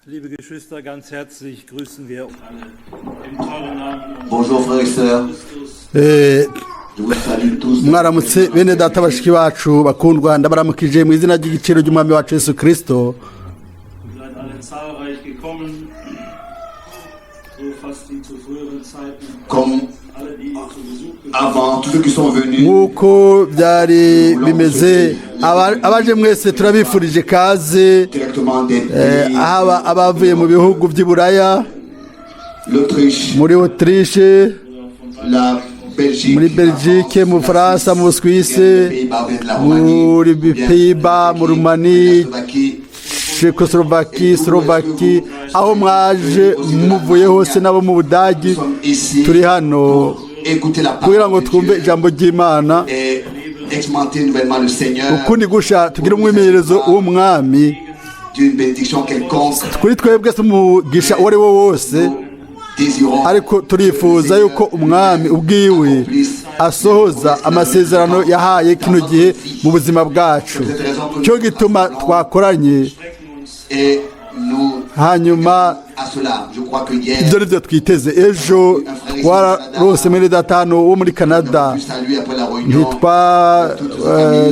Liebe Geschwister, ganz herzlich grüßen wir alle im tollen Namen unseres Bonjour frères et sœurs, Christus. Je vous salue tous. Mwaramutse bene data, bashiki bacu bakundwa, ndabaramukije mu izina ry'igiciro ry'umwami wacu Yesu Kirisito. Ihr seid alle zahlreich gekommen, so fast wie zu früheren Zeiten. Comme Alle, die zu Besuch gekommen avant, tous ceux qui sont venus, Nk'uko byari bimeze, abaje mwese turabifurije kaze. Directement des pays, Haba abavuye mu bihugu by'i Buraya, l'Autriche, muri Autriche, la Belgique, muri Belgique, mu Bufaransa, mu Busuwisi, les Pays-Bas, bien de la Roumanie, muri bien Pays-Bas, mu Rumani, la Slovaquie, Tchécoslovaquie, Slovaki, aho mwaje muvuye hose, n'abo mu Budagi. Nous sommes ici Turi hano pour écouter la kugira parole ngo de twumve Dieu ijambo ry'Imana et expérimenter nouvellement le Seigneur ukundi gusha, tugire umwimenyerezo w'umwami. D'une bénédiction quelconque. Kuri twebwe si umugisha uwo ari wo wose, Nous désirons ariko turifuza yuko umwami ubwiwe asohoza amasezerano yahaye kino gihe mu buzima bwacu. Cyo gituma twakoranye. Et nous Hanyuma à cela. Je crois que hier, ibyo ni byo twiteze. Ejo twararose mwene datano wo muri Canada. nous saluer après la réunion. Ntitwa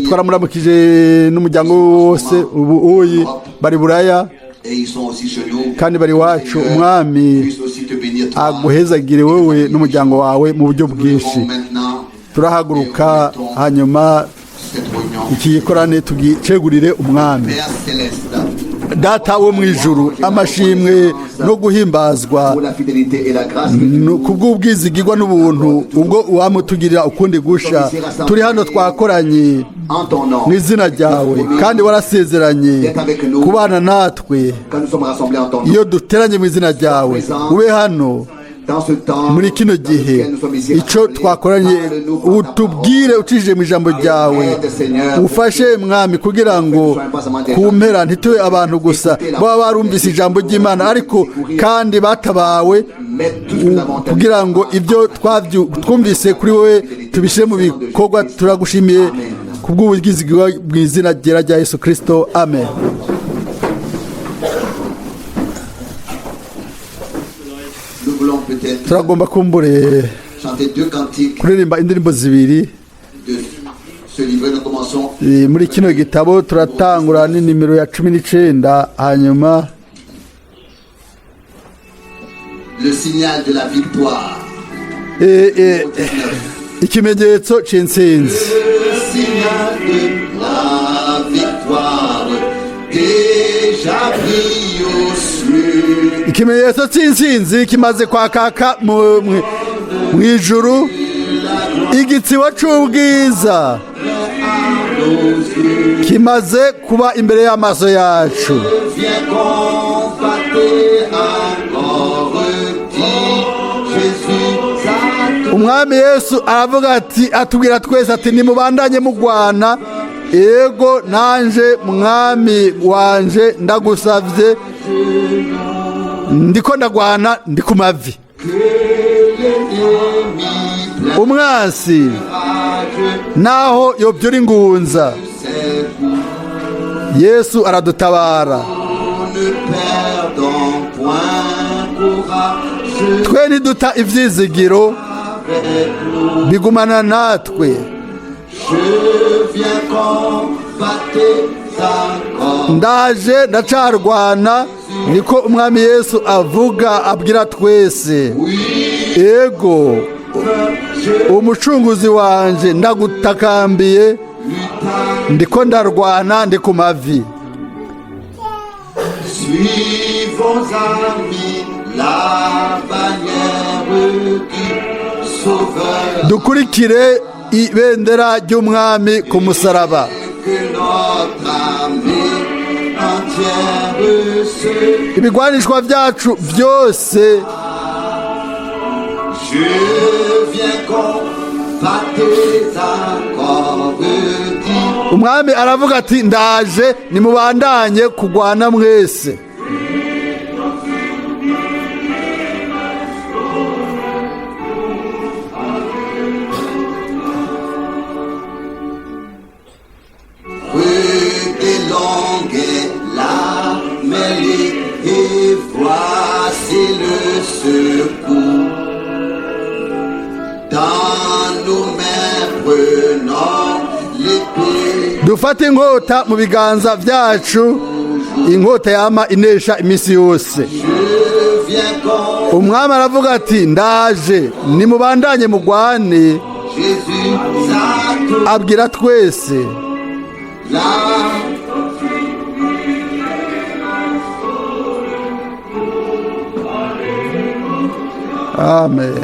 twaramuramukije n'umuryango we wose. Ubu uyi bari Buraya Et ils sont aussi chez nous. kandi bari iwacu. Seigneur, Umwami puisse aussi te bénir, toi. aguhezagire wowe n'umuryango wawe mu buryo Nous bwinshi. devons maintenant Turahaguruka, hanyuma cette réunion. iki gikorane tugicegurire umwami. Père céleste, Data wo mu ijuru, amashimwe no guhimbazwa pour la fidélité et la grâce que tu ku kubw'ubwizigirwa n'ubuntu ubwo wamutugirira ukundi gusha. Turi hano twakoranye en ton nom. mu izina ryawe, kandi warasezeranye kubana natwe Quand nous sommes rassemblés en ton nom. iyo duteranye mu izina ryawe. Ube hano Dans ce temps muri kino dans gihe lequel nous sommes ici icyo rassemblés, twakoranye, parle-nous par ta utubwire ucishije mu ijambo ryawe. Ufashe mwami kugira ngo ku mpera ntitube abantu gusa baba barumvise ijambo ry'Imana, ariko kandi batabawe, Mais tout ce que nous avons entendu, kugira ngo ibyo twumvise kuri wowe tubishyire mu bikorwa. Turagushimiye kubw'ubugizi mu izina ryera rya Yesu Kirisito, amen. Nous voulons peut-être Turagomba kumbure chanter deux cantiques kuririmba indirimbo zibiri de ce livre. Nous commençons muri kino gitabo. Turatangura ni nimero ya 19, hanyuma le signal de la victoire. Eh, ikimenyetso c'intsinzi. Le signal de la victoire déjà brille aux cieux. Ikimenyetso c'intsinzi kimaze kwakaka mu ijuru, igitsibo c'ubwiza kimaze kuba imbere y'amaso yacu. Viens combattre encore, dit Jésus à tous. Umwami Yesu aravuga ati, atubwira twese ati: "Nimubandanye mugwana." Ego, nanje mwami wanje ndagusavye, ndiko ndagwana ndi ku mavi. Umwansi naho yobyura ingunza, Yesu aradutabara. Nous ne perdons point courage. Twe ntiduta ivyizigiro, bigumana natwe. Je viens combattre encore. Ndaje ndacarwana, niko umwami Yesu avuga, abwira twese. Ego, umucunguzi wanje, ndagutakambiye, ndiko ndarwana ndi ku mavi. Suivons, amis, la bannière du Sauveur. Dukurikire ibendera ry'umwami ku musaraba. Que notre armée entière se Ibigwanishwa byacu byose Je viens combattre encore, dit Umwami aravuga ati: "Ndaje, nimubandanye kugwana mwese." Rude et longue est la mêlée, et voici le secours. Dans nos mains, prenons l'épée. Dufate inkota mu biganza byacu, inkota yama inesha iminsi yose. Je viens quand Umwami aravuga ati: "Ndaje, nimubandanye mugwane." Jésus s'attend Abwira twese. là. Amen.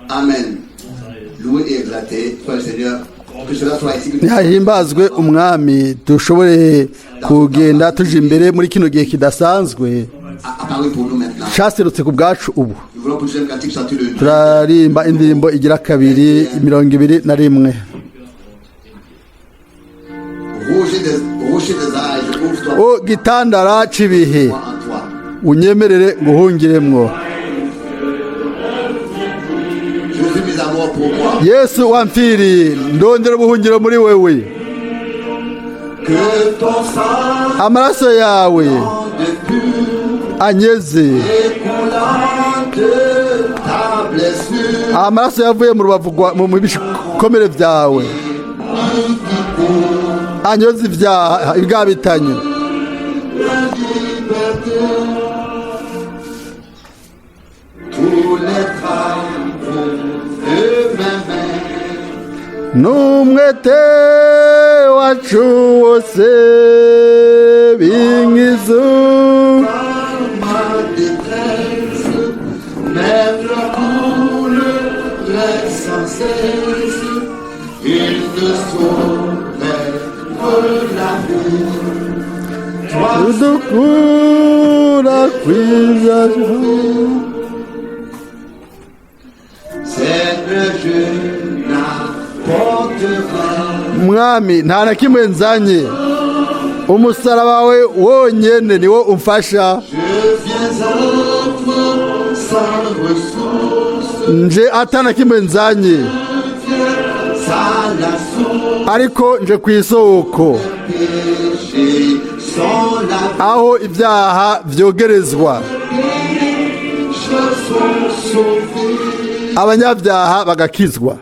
Amen. Loué et exalté soit le Seigneur. Que cela soit ici. Que nous Ntihahimbazwe Umwami. Dushobore kugenda tuja imbere muri kino gihe kidasanzwe apparu pour nous maintenant. caserutse ku bwacu ubu. Nous voulons pour le deuxième cantique chanter le Turarimba indirimbo igira kabiri, 21. Rocher des âges, ouvre-toi O gitandara c'ibihe, en toi. unyemerere nguhungiremwo. Jésus mis à mort pour moi. Yesu wamfiriye, ndondera ubuhungiro muri wewe. Que ton sang Amaraso yawe de pur anyeze, écoulant de ta blessure amaraso yavuye mu rubavu mu bikomere byawe anyoze ibyaha ibwabitanyo. Liberté. Tous les travaux de mes mains N'umwete wacu wose binkizu par ma détresse, mes pleurs couleraient sans cesse, ils ne sauraient me laver. Toi, udukura kwiza. Seigneur, je n'apporte rien. Mwami, nta na kimwe nzanye, umusaraba wawe wonyene niwo umfasha. Je viens à toi sans ressources, Nje ata na kimwe nzanye, viens à la source, ariko nje ku isoko péché sans la aho ibyaha vyogerezwa, je sois sauvé. Abanyabyaha bagakizwa.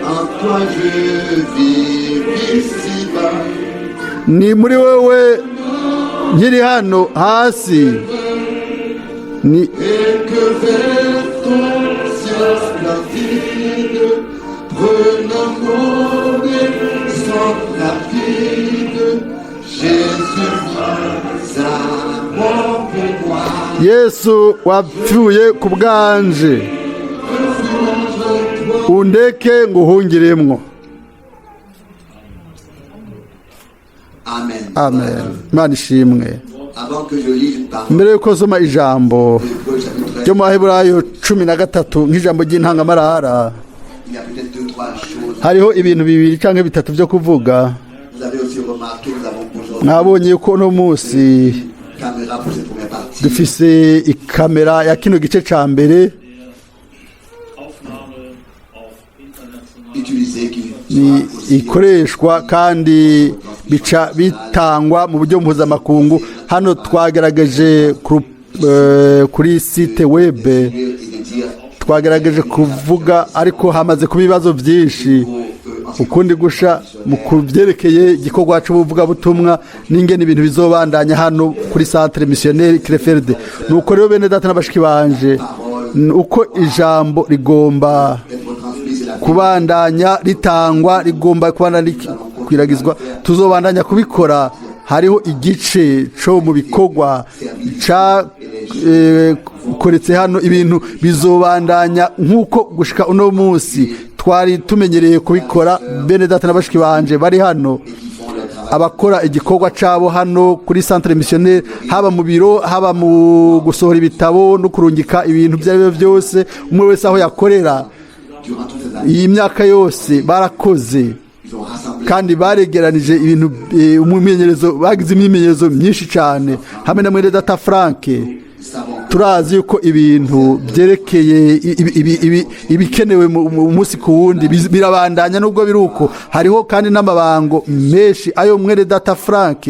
En toi je vis ici-bas. Ni muri wewe nkiri hano hasi ni Et que vers ton ciel splendide, prenons nos descentes rapides. Jésus mis à mort pour moi. Yesu wapfuye ku bwanje, undeke nguhungiremwo. Amen. Amen, Imana ishimwe. Avant que je lise une parole Mbere yuko nsoma ijambo de Hébreux chapitre 13, ryo mu Baheburayo 13 nk'ijambo ry'intangamarara, il y a peut-être deux, trois choses. hariho ibintu bibiri cyangwa bitatu byo kuvuga. Vous avez aussi remarqué, nous avons aujourd'hui Mwabonye ko uno munsi une caméra pour cette première partie. dufise ikamera ya kino gice ca mbere Aufnahme auf international Utilisée qui ni sera aussi ikoreshwa kandi bica bitangwa mu buryo mpuzamakungu. Hano twagerageje kuri site web, et de dire twagerageje kuvuga, ariko hamaze kuba ibibazo byinshi ukundi gusha mu kubyerekeye igikorwa cy'ubuvugabutumwa n'ingene ibintu bizobandanya hano kuri Centre Missionnaire Krefeld. Nuko rero, bene data n'abashiki banje, uko ijambo rigomba être transmise et la kubandanya ritangwa, rigomba kubandanya rikwiragizwa, tuzobandanya kubikora. Hariho igice cyo mu bikorwa cyakoretse hano. Ibintu bizobandanya nk'uko gushika uno munsi twari tumenyereye kubikora. Bene data na bashiki banje bari hano, qui font leur travail abakora igikorwa cabo hano kuri centre missionnaire, haba mu biro, haba mu gusohora ibitabo no kurungika ibintu ibyo ari byo byose, umwe wese aho yakorera, durant toutes ces années. Iyi myaka yose barakoze Ils ont rassemblé kandi baregeranije ibintu, umwimenyerezo, bagize imyimenyerezo myinshi cyane hamwe na mwene data Frank. Nous savons que Turazi yuko ibintu byerekeye ibikenewe mu munsi ku wundi birabandanya. Nubwo biri uko, hariho kandi n'amabango menshi ayo mwene data Frank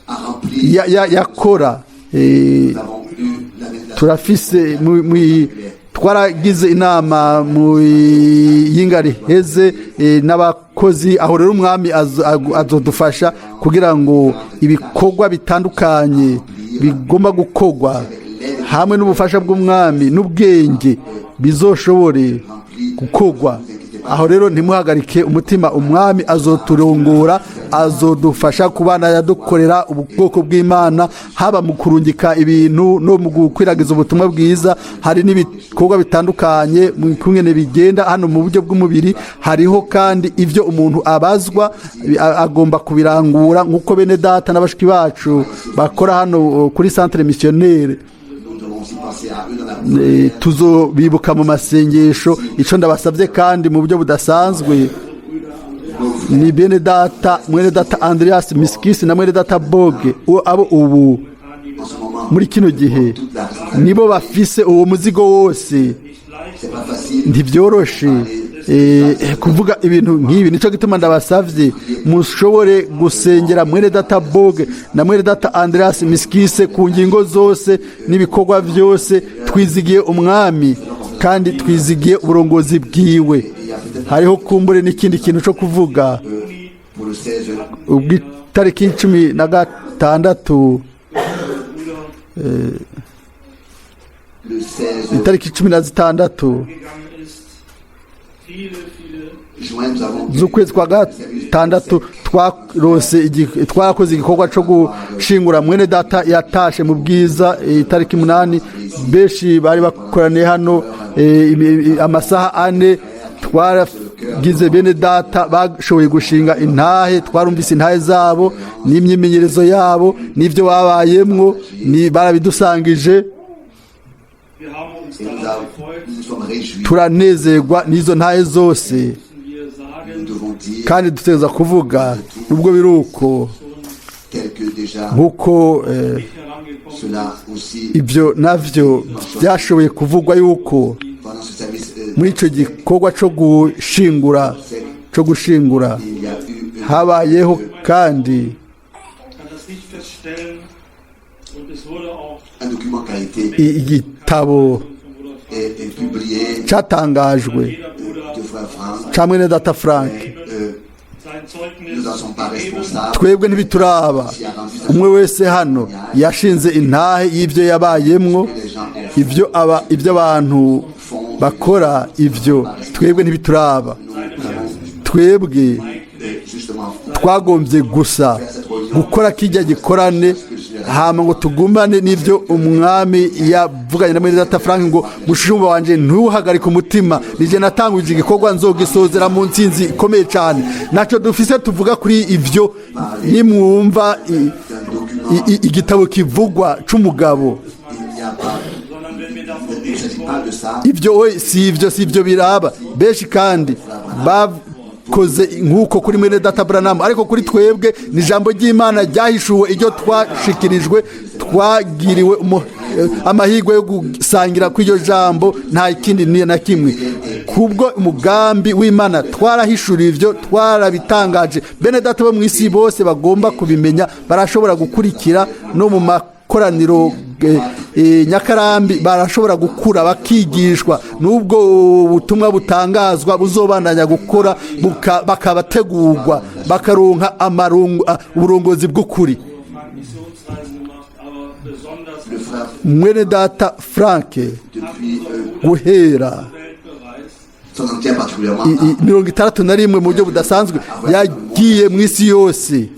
à remplir. yakora. Nous avons eu l'année Turafise twaragize inama mu yinga riheze n'abakozi. Aho rero umwami azodufasha kugira ngo ibikorwa bitandukanye bigomba gukorwa hamwe n'ubufasha bw'umwami n'ubwenge bizoshobore gukorwa. Aho rero ntimuhagarike umutima, umwami azoturongora, azodufasha kubana yadukorera ubwoko bw'Imana, haba mu kurungika ibintu no mu gukwiragiza ubutumwa bwiza. Hari n'ibikorwa bitandukanye mu kungene bigenda hano mu buryo bw'umubiri. Hariho kandi ibyo umuntu abazwa, agomba kubirangura nk'uko bene data na bashiki bacu bakora hano kuri centre missionnaire. Nous devons aussi penser à eux dans la Tuzobibuka mu masengesho. Icyo ndabasabye kandi mu buryo budasanzwe ni bene data, mwene data Andreas Miskisi na mwene data Boge, abo ubu En ce moment, muri kino gihe nibo bafise uwo muzigo wose. C'est pas facile. Ntibyoroshe kuvuga ibintu nk'ibi. Nicyo gituma ndabasavye mushobore gusengera mwene data Boge na mwene data Andreas Miskise ku ngingo zose n'ibikorwa byose. Twizigiye umwami kandi twizigiye uburongozi bwiwe. Hariho kumbure n'ikindi kintu cyo kuvuga. Pour le 16 Ubw'itariki 16, le 16 itariki 16 gegangen ist. Viele, viele juin, nous avons eu z'ukwezi kwa gatandatu twarakoze igikorwa cyo gushingura mwene data yatashe mu bwiza itariki 8. Benshi bari bakoraniye hano amasaha 4. Twaragize bene data bashoboye gushinga intahe, twarumvise intahe zabo n'imyimenyerezo yabo n'ibyo babayemwo, ni barabidusangije. Wir haben uns et nous, daran gefreut, nous nous sommes réjouis. Turanezerwa n'izo ntahe zose. Müssen wir sagen, Nous devons dire Kandi dutegereza kuvuga, nubwo biri uko, tel que déjà nk'uko nicht herangekommen cela aussi ibyo navyo byashoboye kuvugwa yuko pendant ce service muri icyo gikorwa cyo gushingura il y a eu une habayeho kandi kann das nicht feststellen und es wurde auch un document qui a été igitabo vom Bruder Frank, est publié cyatangajwe jeder Bruder de frère Frank. ca mwene data Frank. Sein Zeugnis Nous n'en sommes pas gegeben. responsables. Twebwe ntibituraba. Umwe wese hano yashinze intahe y'ibyo yabayemwo. Les gens ont Ibyo abantu bakora, ibyo twebwe ntibituraba. Nous avons Twebwe justement twagombye gusa gukora kijya gikorane, hama ngo tugumane n'ibyo umwami yavuganye na mwene data Frank ngo: "Mushumba wanje, ntuhagarike umutima, nije natanguje igikorwa, nzogisozera mu ntsinzi ikomeye cyane." Ntacyo dufise tuvuga kuri ibyo. Nimwumva un document, igitabo kivugwa c'umugabo, il n'y a pas, Sondern wenn wir davon il ne reden s'agit wollen, pas de ça. Ibyo we si ibyo biraba. Benshi kandi bakoze nk'uko kuri mwene data Branham, ariko kuri twebwe ni ijambo ry'Imana ryahishuwe, iryo twashikirijwe. Twagiriwe amahirwe yo gusangira kw'iryo jambo, nta kindi ni na kimwe. Kubwo umugambi w'Imana twarahishuriwe ibyo, twarabitangaje. Bene data bo mu isi bose bagomba kubimenya, barashobora gukurikira no mu makoraniro nyakarambi, barashobora gukura bakigishwa n'ubwo butumwa butangazwa buzobandanya gukora, bakabategurwa bakaronka uburongozi bw'ukuri. Frank Missionsreisen gemacht, aber besonders Le frère, Mwene data Frank depuis guhera Welt bereist. s'en tient particulièrement 61 mu buryo budasanzwe yagiye mu isi yose.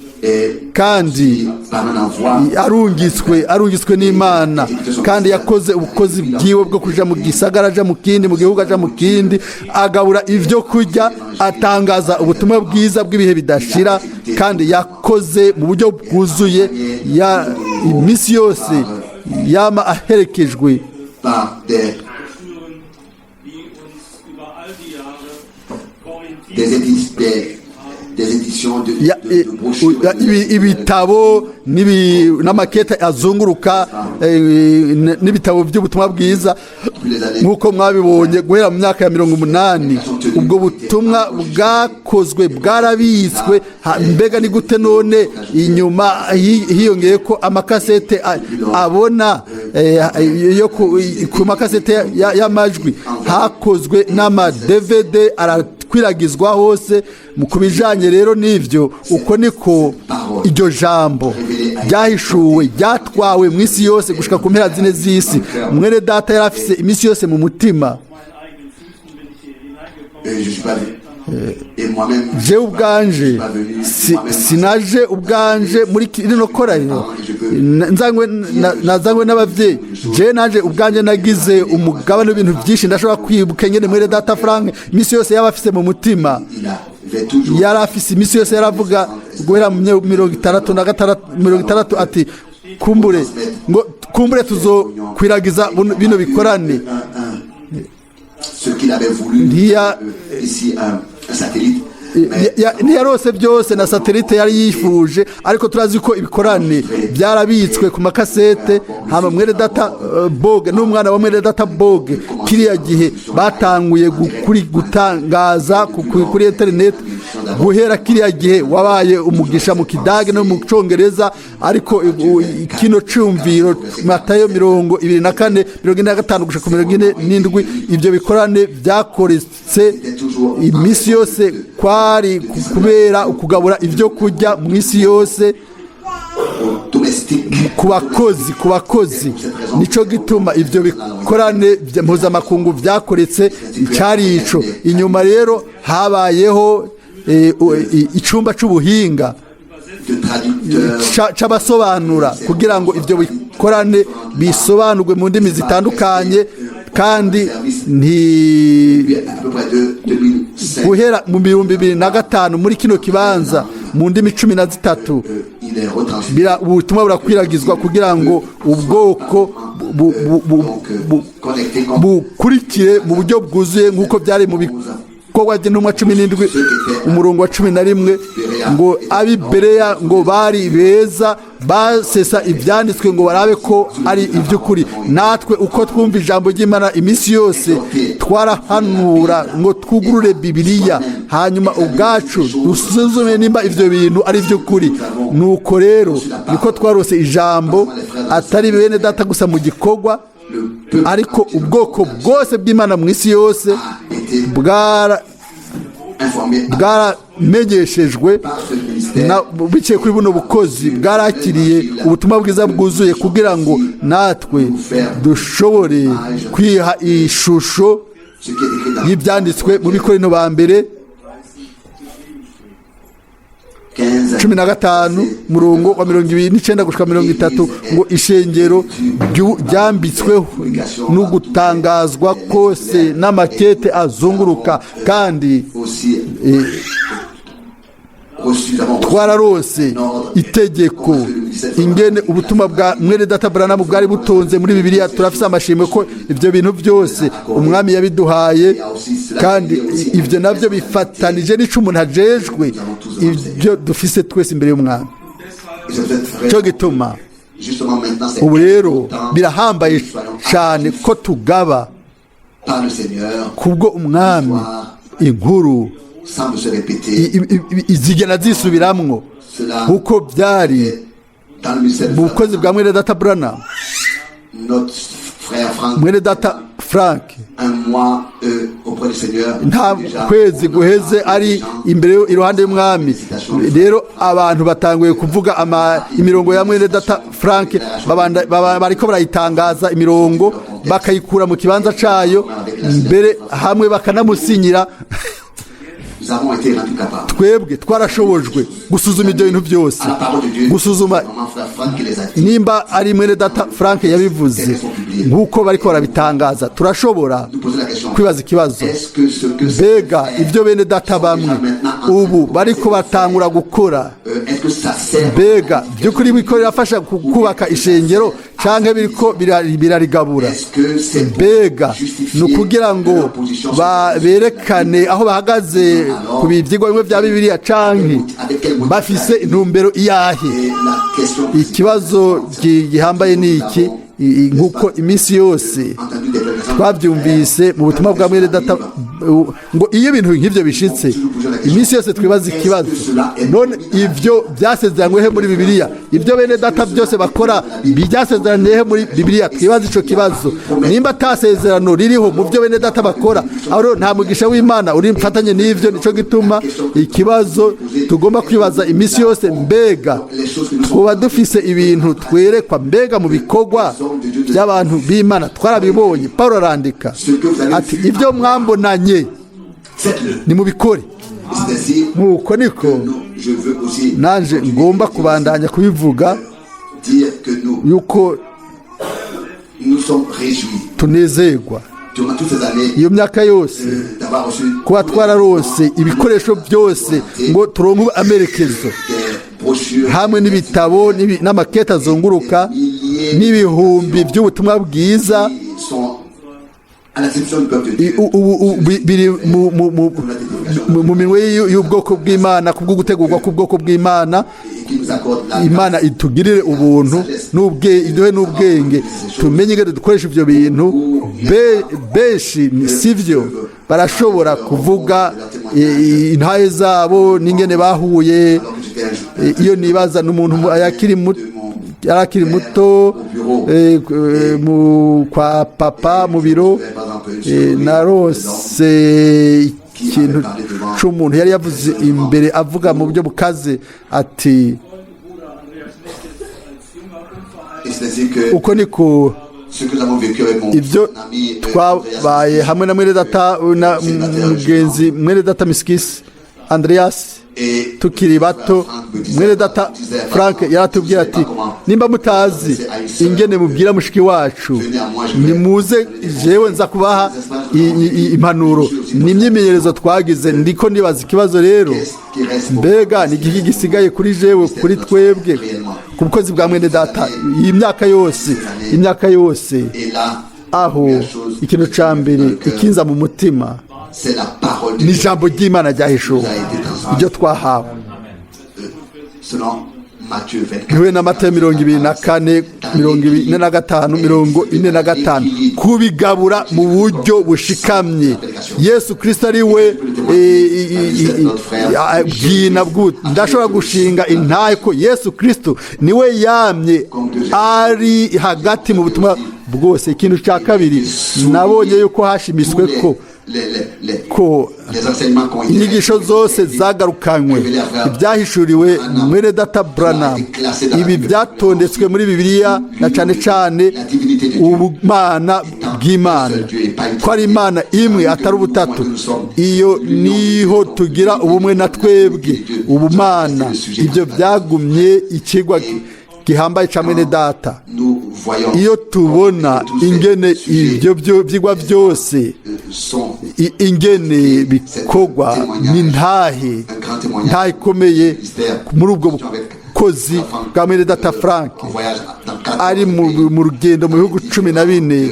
Kandi par un envoi arungitswe n'Imana, kandi yakoze ubukozi bwiwe bwo kuja mu gisagara aja mu kindi, mu gihugu aja mu kindi, agabura ivyo kurya, atangaza ubutumwa bwiza bw'ibihe bidashira, kandi yakoze mu buryo bwuzuye ya iminsi yose yama aherekejwe par des, Broschüren, die uns über all die Jahre des, orientieren. Des éditions de, de brochures. Ibitabo n'amakete azunguruka, n'ibitabo by'ubutumwa bwiza, nk'uko mwabibonye guhera mu myaka ya 80, ubwo butumwa bwakozwe bwarabitswe. Mbega ni gute none inyuma hiyongeye ko amakasete abona, yo ku makasete y'amajwi, hakozwe n'ama DVD arakwiragizwa hose. Mu kubijanye rero n'ivyo, uko niko iryo jambo ryahishuwe, ryatwawe mu isi yose gushika ku mpera zine z'isi. Mwene data yari afise iminsi yose mu mutima. Meinen eigenen Füßen bin ich hier hineingekommen. Je suis pas venu. Et moi-même, Jewe ubwanje sinaje ubwanje muri rino koraniro, nazanywe n'ababyeyi. Jewe naje ubwanje, nagize umugabane w'ibintu byinshi. Ndashobora kwibuka ingene mwene data Frank iminsi yose yaba afise mu mutima. Il avait toujours Yari afise iminsi yose, yaravuga guhera mu 66, 60 ati kumbure ngo kumbure tuzokwiragiza bino bikorane. Ce qu'il avait voulu, ici un satellite. Mais Ntiyarose byose na satellite yari yifuje, ariko turazi ko ibikorane byarabitswe ku makasete. Hama mwene data Boge n'umwana wa mwene data Boge kiriya gihe batanguye gutangaza kuri internet. Guhera kiriya gihe wabaye umugisha mu Kidage no mu Congereza. Ariko kino cumviro, Matayo 24, 45 gushika ku 47, ibyo bikorane byakoretse iminsi yose kwari kubera ukugabura ibyo kurya mu isi yose aux domestiques, ku bakozi. Nico gituma ibyo bikorane mpuzamakungu byakoretse icyari ico. Inyuma rero habayeho icumba c'ubuhinga de traducteurs, c'abasobanura kugira ngo ibyo bikorane bisobanurwe mu ndimi zitandukanye. Kandi nti puis à peu près de 2005, guhera mu 2005 muri kino kibanza mu ndimi 13 il est retransmis. Ubutumwa burakwiragizwa kugira ngo ubwoko Donc, connecté comme bukurikire mu buryo bwuzuye, nk'uko byari mu bikorwa by'intumwa 17, umurongo wa 11, ngo ab'i Bereya ngo bari beza, basesa ibyanditswe ngo barabe ko ari iby'ukuri. Natwe uko twumva ijambo ry'Imana iminsi yose, twarahanura ngo twugurure Bibiliya, hanyuma ubwacu dusuzume nimba ibyo bintu ari iby'ukuri. Nuko rero niko twarose ijambo, atari bene data gusa mu gikorwa, le peuple ariko ubwoko bwose bw'Imana mu isi yose a été informé bwaramenyeshejwe par ce ministère biciye kuri buno bukozi, bwarakiriye ubutumwa bwiza bwuzuye, kugira ngo natwe dushobore kwiha ishusho ce qui est écrit dans y'ibyanditswe mu Bikorino ba mbere 15, 15, murongo wa 29 gushika 30, ngo ishengero ryambitsweho no gutangazwa kose n'amakete azunguruka, kandi aussi reçu, nous avons reçu twararose itegeko ingene ubutumwa bwa mwene data Branham bwari butonze muri Bibiliya. Turafise amashimwe ko ibyo bintu byose umwami yabiduhaye, kandi ibyo nabyo bifatanije n'ico umuntu ajejwe, ibyo dufise twese imbere y'umwami. Et c'est peut-être vrai, Cyo gituma justement maintenant c'est ubu rero important birahambaye que nous soyons cyane ko tugaba par le Seigneur kubwo umwami inkuru semble se répéter izigena zisubiramwo, nkuko byari dans le ministère de mu bukozi bwa mwene data Branham. Notre frère Franck, Mwene data Frank, un mois auprès du Seigneur, nta déjà, kwezi guheze ari imbere iruhande y'umwami. Rero abantu batanguye kuvuga imirongo ya mwene data Frank, bariko barayitangaza, imirongo bakayikura mu kibanza cayo, mbere hamwe bakanamusinyira. Nous avons été rendus capables. Twebwe twarashobojwe gusuzuma ibyo bintu byose, À la parole de Dieu, gusuzuma c'est vraiment frère Franck qui les a dit. nimba ari mwene data Frank yabivuze nk'uko bariko barabitangaza, turashobora Nous poser la question. kwibaza ikibazo: Est-ce que ce que mbega ibyo bene data bamwe ubu bariko batangura gukora, Est-ce que ça sert mbega by'ukuri biriko birafasha kubaka ishengero canke biriko birarigabura? Est-ce que c'est pour Mbega ni justifier ukugira ngo leur position sur berekane aho bahagaze ku byigwa bimwe bya Bibiliya, canke bafise intumbero iyahe? Et la question Ikibazo gihambaye ni iki, nk'uko iminsi yose entendu des présentations twabyumvise mu butumwa bwa mwene data, ngo iyo ibintu nk'ibyo bishitse, iminsi yose twibaza ikibazo: none ibyo byasezeranywe he muri Bibiliya? Ibyo bene data byose bakora byasezeraniye he muri Bibiliya? Twibaze ico kibazo. Nimba atasezerano ririho mu byo bene data bakora, aho rero nta mugisha w'Imana uri mfatanye n'ivyo. Nico gituma ikibazo tugomba kwibaza iminsi yose: mbega tuba dufise ibintu twerekwa, mbega mu bikorwa by'abantu b'Imana twarabibonye? Paul arandika ati: "Ibyo mwambonanye Faites-le. nimubikore." C'est ainsi Nk'uko niko que nous, je veux aussi nanje ngomba kubandanya kubivuga dire que nous, yuko nous sommes réjouis tunezerwa durant toutes ces années iyo myaka yose d'avoir reçu kuba twararose ibikoresho byose ngo turonke amerekezo, des brochures, hamwe n'ibitabo n'amakete azunguruka n'ibihumbi by'ubutumwa bwiza qui sont à la disposition du peuple de Dieu. Ubu biri mu minwe y'ubwoko bw'Imana, kubwo gutegurwa k'ubwoko bw'Imana. Et qui nous accorde la Imana itugirire ubuntu iduhe n'ubwenge, tumenye ingene dukoresha ivyo bintu. Benshi sivyo, barashobora kuvuga intahe zabo n'ingene bahuye. Alors que j'étais un Iyo nibaza n'umuntu yari akiri muto, kwa papa mu biro, narose ikintu c'umuntu yari yavuze imbere, avuga mu buryo bukaze ati: Et c'est ainsi que "Uko niko ce que nous avons vécu avec mon ibyo ami twabaye hamwe na mwene data na mugenzi mwene data Misikisi Andreas et tukiri bato." Mwene data Frank yaratubwira ati: "Nimba mutazi ingene mubwira mushiki wacu, nimuze jewe nza kubaha impanuro." Ni imyimenyerezo twagize. Ndiko nibaza ikibazo rero: mbega ni igiki gisigaye kuri jewe, kuri twebwe, ku bukozi bwa mwene data iyi myaka yose, imyaka yose? Et là, Aho ikintu ca mbere ikinza mu mutima c'est la parole de ni Dieu ijambo ry'Imana ryahishuwe, ibyo twahawe selon Matthieu 24. Niwe na Matayo 24, 45, 45, kubigabura mu buryo bushikamye. Yesu Kirisito ari we bwina ndashobora gushinga intahe ko Yesu Kirisito niwe yamye ari hagati mu butumwa bwose. Ikintu cya kabiri, nabonye yuko hashimiswe ko ko inyigisho zose zagarukanywe, ibyahishuriwe mwene data Branham, ibi byatondetswe muri Bibiliya, na cyane cyane ubumana bw'Imana, ko ari Imana imwe, atari ubutatu. Iyo niho tugira ubumwe na twebwe ubumana. Ibyo byagumye ikigwa gihambaye cya mwene data. Iyo tubona ingene ibyo byigwa byose ingene bikorwa, ni ntahe ikomeye muri ubwo bukozi bwa mwene data Frank ari mu rugendo mu bihugu 14,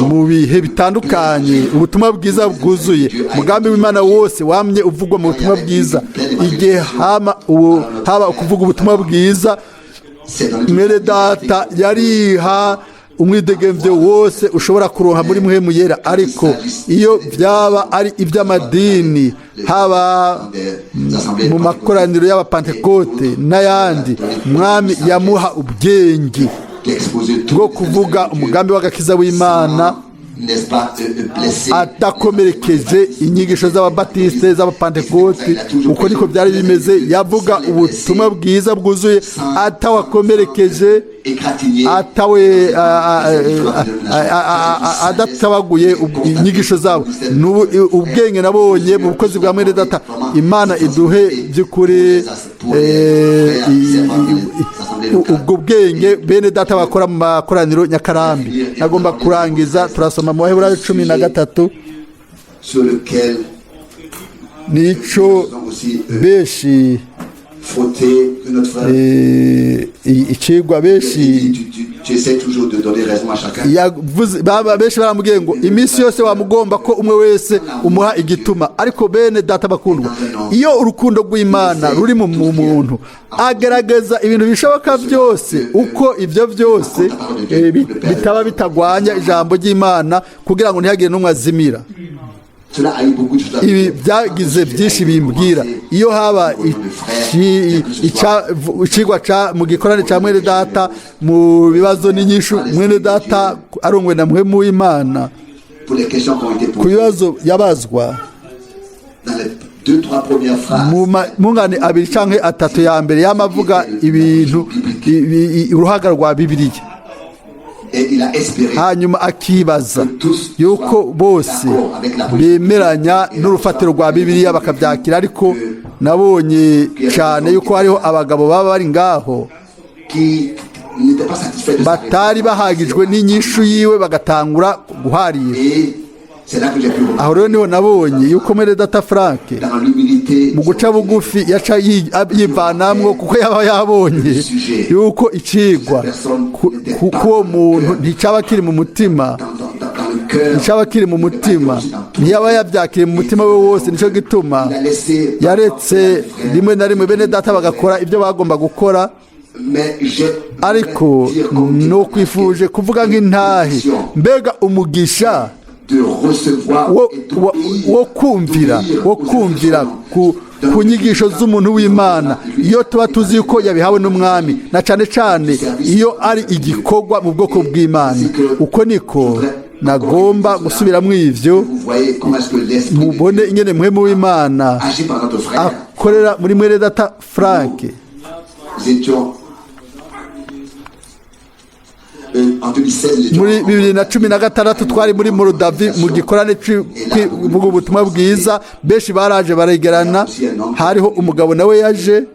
mu bihe bitandukanye. Ubutumwa bwiza bwuzuye, umugambi w'Imana wose wamye uvugwa mu butumwa bwiza. Igihe haba ukuvuga ubutumwa bwiza, mwene data yariha umwidegemvyo wose ushobora kuronka muri Mpwemu Yera. Ariko iyo byaba ari iby'amadini, haba mu makoraniro y'Abapantekote n'ayandi, Mwami yamuha ubwenge bwo kuvuga umugambi w'agakiza w'Imana. n'est-ce pas, blessé Adakomerekeje inyigisho z'ababatiste, z'abapantekoti. Uko niko byari bimeze. Yavuga ubutumwa bwiza bwuzuye atawakomerekeje, égratigné atawe adatabaguye inyigisho zabo. N'ubu ubwenge nabonye mu bukozi bwa mwene data, Imana iduhe by'ukuri ubwo bwenge bene data bakora mu makoraniro Nyakarambi. Nagomba kurangiza. Turasoma mu Baheburayo 13. Sur lequel Nico nous avons aussi benshi frotté que notre frère icigwa benshi tu essaies toujours de donner raison à chacun. Yavuze benshi baramubwiye ngo iminsi yose wamugomba ko umwe wese umuha igituma. Ariko bene data bakundwa, iyo urukundo rw'Imana ruri mu muntu, agaragaza ibintu bishoboka byose, uko ibyo byose bitaba bitagwanya ijambo ry'Imana, kugira ngo ntihagire n'umwe azimira. Cela a eu beaucoup de choses à Ibi dire. byagize byinshi bimbwira. Iyo haba icigwa ca mu gikorane ca mwene data, mu bibazo n'inyishu, mwene data arongwe na Mpwemu w'Imana, Pour les questions qui ont été ku posées bibazo yabazwa, dans les deux, trois premières phrases, mu mungane abiri canke atatu ya mbere, yamavuga ibintu uruhaga rwa Bibiliya. Et il a espéré Hanyuma akibaza yuko bose bemeranya n'urufatiro rwa Bibiliya bakabyakira. Ariko nabonye cyane yuko hariho abagabo baba bari ngaho qui n'était pas satisfait de sa batari réponse. bahagijwe n'inyishu yiwe, bagatangura guharira. Et c'est là que j'ai pu remarquer Aho rero niho nabonye yuko mwene data Frank dans l'humilité mu guca bugufi yaca yivanamwo, kuko yaba yabonye yuko icigwa k'uwo muntu nticaba kiri mu mutima, dans le cœur. Nticaba kiri mu mutima, ntiyaba yabyakiriye mu mutima we wose. Nicyo gituma Il a laissé yaretse rimwe na rimwe bene data bagakora ibyo bagomba gukora. Mais j'ai Ariko nukwifuje kuvuga nk'intahe, mbega umugisha de recevoir et d'obéir, wo kumvira ku nyigisho z'umuntu w'Imana, iyo tuba tuzi yuko yabihawe n'Umwami, na cyane cyane iyo ari igikorwa mu bwoko bw'Imana. Uko niko nagomba gusubiramo ivyo. Vous voyez comment est-ce que l'Esprit de Mubone ingene Mpwemu w'Imana agit par notre frère. akorera muri mwene data Frank. Nous étions en 2016, nous étions Muri 2016 twari muri Morodavi mu gikorane kuvuga ubutumwa bwiza. Benshi baraje baregerana. Hariho umugabo nawe yaje.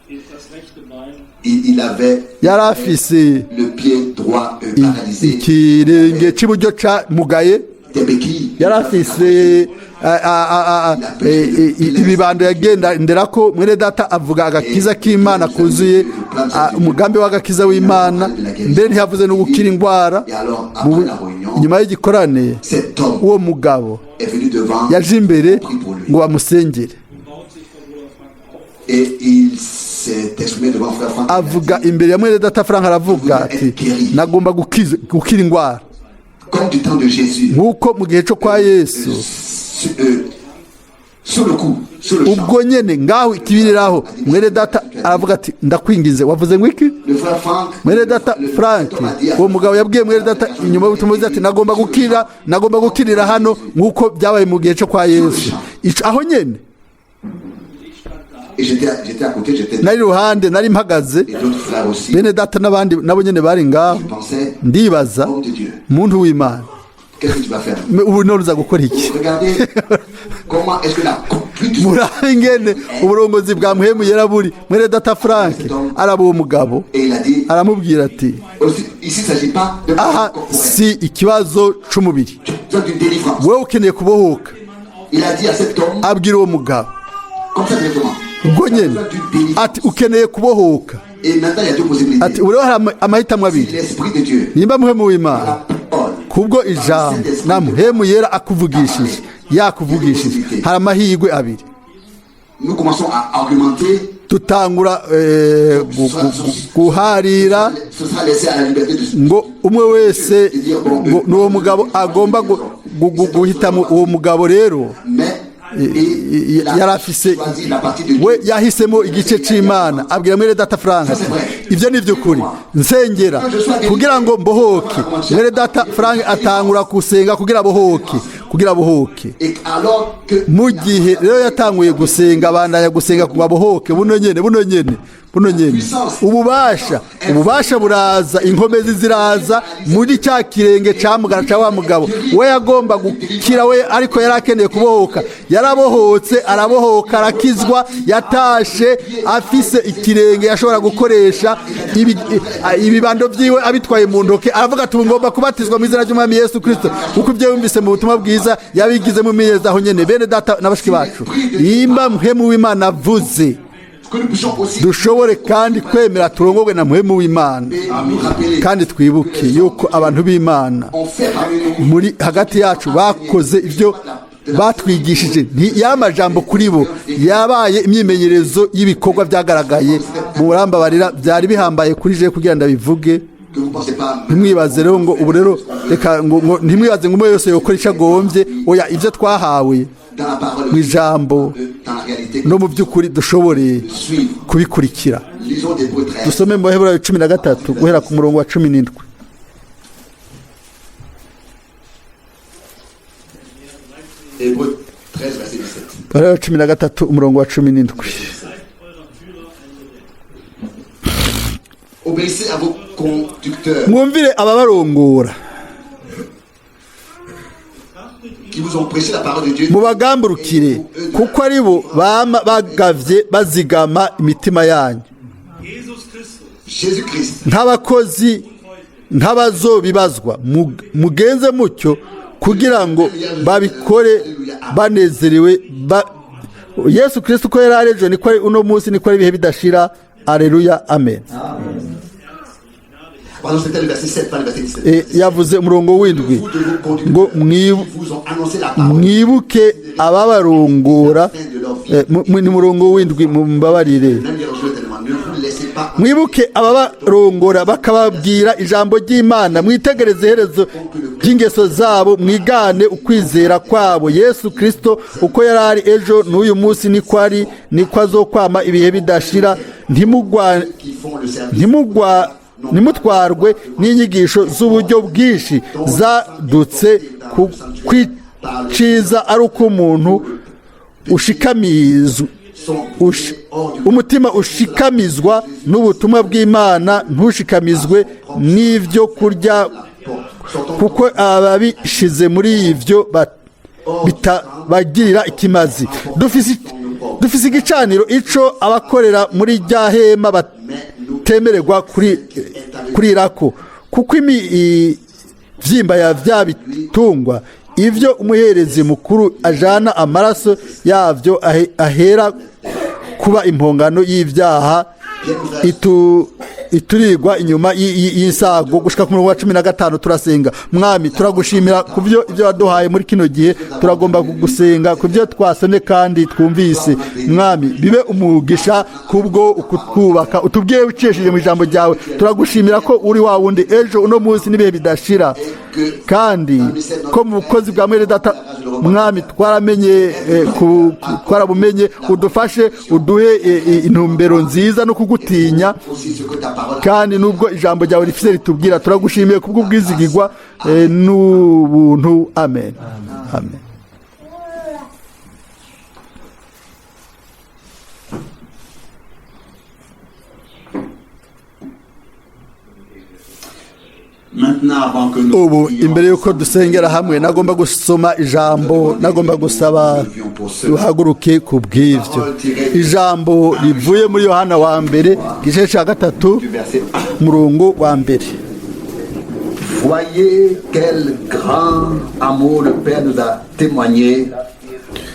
Das rechte Bein il avait Yari afise le pied droit paralysé, ikirenge cy'iburyo ca mugaye. Des béquilles. Yari afise ibibando yagendera ko. Mwene data avuga agakiza k'Imana kuzuye, umugambi w'agakiza w'Imana. Mbere ntiyavuze no gukira indwara. Et alors, après la réunion, Nyuma y'igikorane, cet homme uwo mugabo est venu devant yaje imbere ngo bamusengere. Et il s'est exprimé devant frère Franck. Avuga imbere ya mwene data Frank, aravuga ati: "Nagomba gukira indwara Comme du temps de Jésus. nk'uko mu gihe cyo kwa Yesu." Sur le coup, sur le champ. Ubwo nyene ngaho ikibiriraho, mwene data aravuga ati: "Ndakwinginze, wavuze ngo iki?" Le frère Franck, Mwene data Frank, uwo mugabo yabwiye mwene data inyuma y'ubutumwa bwiza ati: "Nagomba gukira, nagomba gukirira hano nk'uko byabaye mu gihe cyo kwa Yesu." Aho nyene. Et j'étais à côté, j'étais Nari iruhande, nari mpagaze. Et d'autres frères aussi. Bene data n'abandi nabo nyene bari ngaho. Je pensais, Ndibaza: homme de Dieu, muntu w'Imana, qu'est-ce que tu vas faire? Ubu none uza gukora iki? Regardez comment est-ce que la conduite Murabe ingene uburongozi bwa Mpwemu Yera buri. Mwene data Frank araba uwo mugabo, Et il a dit, aramubwira ati: aussi, ici, il ne s'agit pas de "Aha corporel. si ikibazo c'umubiri, Tu as besoin d'une délivrance. wowe ukeneye kubohoka." Il a dit à cet homme, Abwira uwo mugabo comme ça directement. ubwo Tu as nyene besoin d'une délivrance. ati: "Ukeneye kubohoka." Et maintenant, il y a deux possibilités. Ati: "Ubu rero hari amahitamo abiri. L'Esprit de Dieu, Nimba Mpwemu w'Imana, la parole, kubwo ijambo na Mpwemu Yera akuvugishije, yakuvugishije, hari amahirwe abiri." Nous commençons à argumenter. Dutangura guharira. Ce sera laissé à la liberté de Ngo umwe wese ngo ni uwo mugabo agomba guhitamo, uwo mugabo rero Mais Yari afise, we yahisemo igice c'Imana. Abwira mwene data Frank ati: "Ibyo ni by'ukuri, nsengera kugira ngo mbohoke." Mwene data Frank atangura gusenga kugira abohoke, kugira abohoke. Et alors que Mu gihe rero yatanguye gusenga, abandanya gusenga ngo abohoke, buno nyene, buno nyene, buno nyene, ububasha buraza, inkomezi ziraza muri cya kirenge camugara ca wa mugabo. We yagomba gukira we, ariko yari akeneye kubohoka. Yarabohotse, arabohoka, arakizwa. Yatashe afise ikirenge yashobora gukoresha, ibibando vyiwe abitwaye mu ntoke. Aravuga ati: "Ubu ngomba kubatizwa mu izina ry'Umwami Yesu Kristo," kuko ibyo yumvise mu butumwa bwiza yabigizemo imyeza aho nyene. Bene data na bashiki bacu, nimba Mpwemu w'Imana avuze, que nous puissions aussi dushobore kandi kwemera turongorwe na Mpwemu w'Imana. Et nous rappeler Kandi twibuke yuko abantu b'Imana ont fait parmi nous muri hagati yacu bakoze ibyo batwigishije. Ntiyamajambo kuri bo, yabaye imyimenyerezo y'ibikorwa byagaragaye. Mu burambabarira, byari bihambaye kuri je kugira ndabivuge. Que vous pensez pas Ntimwibaze rero ngo ubu rero reka ngo ntimwibaze ngo umwe wese yokora icyo agombye. Oya, ibyo twahawe dans la parole, mu ijambo dans la réalité, no mu by'ukuri dushobore suivre. kubikurikira. Lisons Hébreux 13. Dusome mu Baheburayo 13 guhera ku murongo wa 17. Hébreux 13, verset 17. Baheburayo 13, umurongo wa 17. Obéissez à vos conducteurs Mwumvire ababarongora qui vous ont prêché la parole de Dieu. mubagamburukire, kuko ari bo bama bagavye bazigama imitima yanyu Jesus Christus Jésus-Christ nk'abakozi, nk'abazobibazwa. Mugenze mutyo kugira ngo babikore banezerewe. Yesu Kristo uko yari ari ejo, niko ari uno munsi, niko ari ibihe bidashira. Aleluya, amen. Pardon, c'était le verset 7, pas le verset 17. Yavuze umurongo w'7 Vous de vos conducteurs ngo qui vous ont annoncé la parole. mwibuke ababarongora. Ni murongo w'7, mumbabarire. Même les rejoints tellement. Ne vous laissez pas Mwibuke ababarongora bakababwira ijambo ry'Imana, mwitegereze iherezo ry'ingeso zabo, mwigane ukwizera kwabo. Yesu Kristo uko yari ari ejo, n'uyu munsi niko ari, niko azokwama ibihe bidashira. Ntimugwa qui font le service. Ntimutwarwe n'inyigisho z'uburyo bwinshi zadutse, ku kwiciza ari uko umuntu ushikamizwa Sont hors du umutima ushikamizwa n'ubutumwa bw'Imana, ntushikamizwe n'ibyo kurya, kuko ababishize muri ibyo bitabagirira ikimazi. Dufise igicaniro ico abakorera muri rya hema batemererwa kurirako, kuko imivyimba ya vya bitungwa, ivyo umuherezi mukuru ajana amaraso yavyo ahera kuba impongano y'ibyaha, iturirwa inyuma y'insago. Gushika ku murongo wa 15. Turasenga. Mwami, turagushimira ku byo ibyo waduhaye muri kino gihe. Turagomba kugusenga ku byo twasomye kandi twumvise. Mwami, bibe umugisha kubwo ukutwubaka utubwiye ucishije mu ijambo ryawe. Turagushimira ko uri wa wundi ejo, uno munsi n'ibihe bidashira, kandi ko mu bukozi bwa mwene data, Mwami, twaramenye, twarabumenye. Udufashe, uduhe intumbero nziza no kugutinya, aussi ce que ta parole kandi nubwo ijambo ryawe rifite ritubwira. Turagushimiye kubw'ubwizigirwa n'ubuntu. Amen, amen. Maintenant, avant que nous Ubu, prions imbere y'uko dusengera hamwe, nagomba gusoma ijambo, nagomba gusaba duhaguruke ku bw'ibyo. Ijambo rivuye muri Yohana wa mbere, igice cya 3, du verset 1. umurongo wa mbere. Voyez quel grand amour le Père nous a témoigné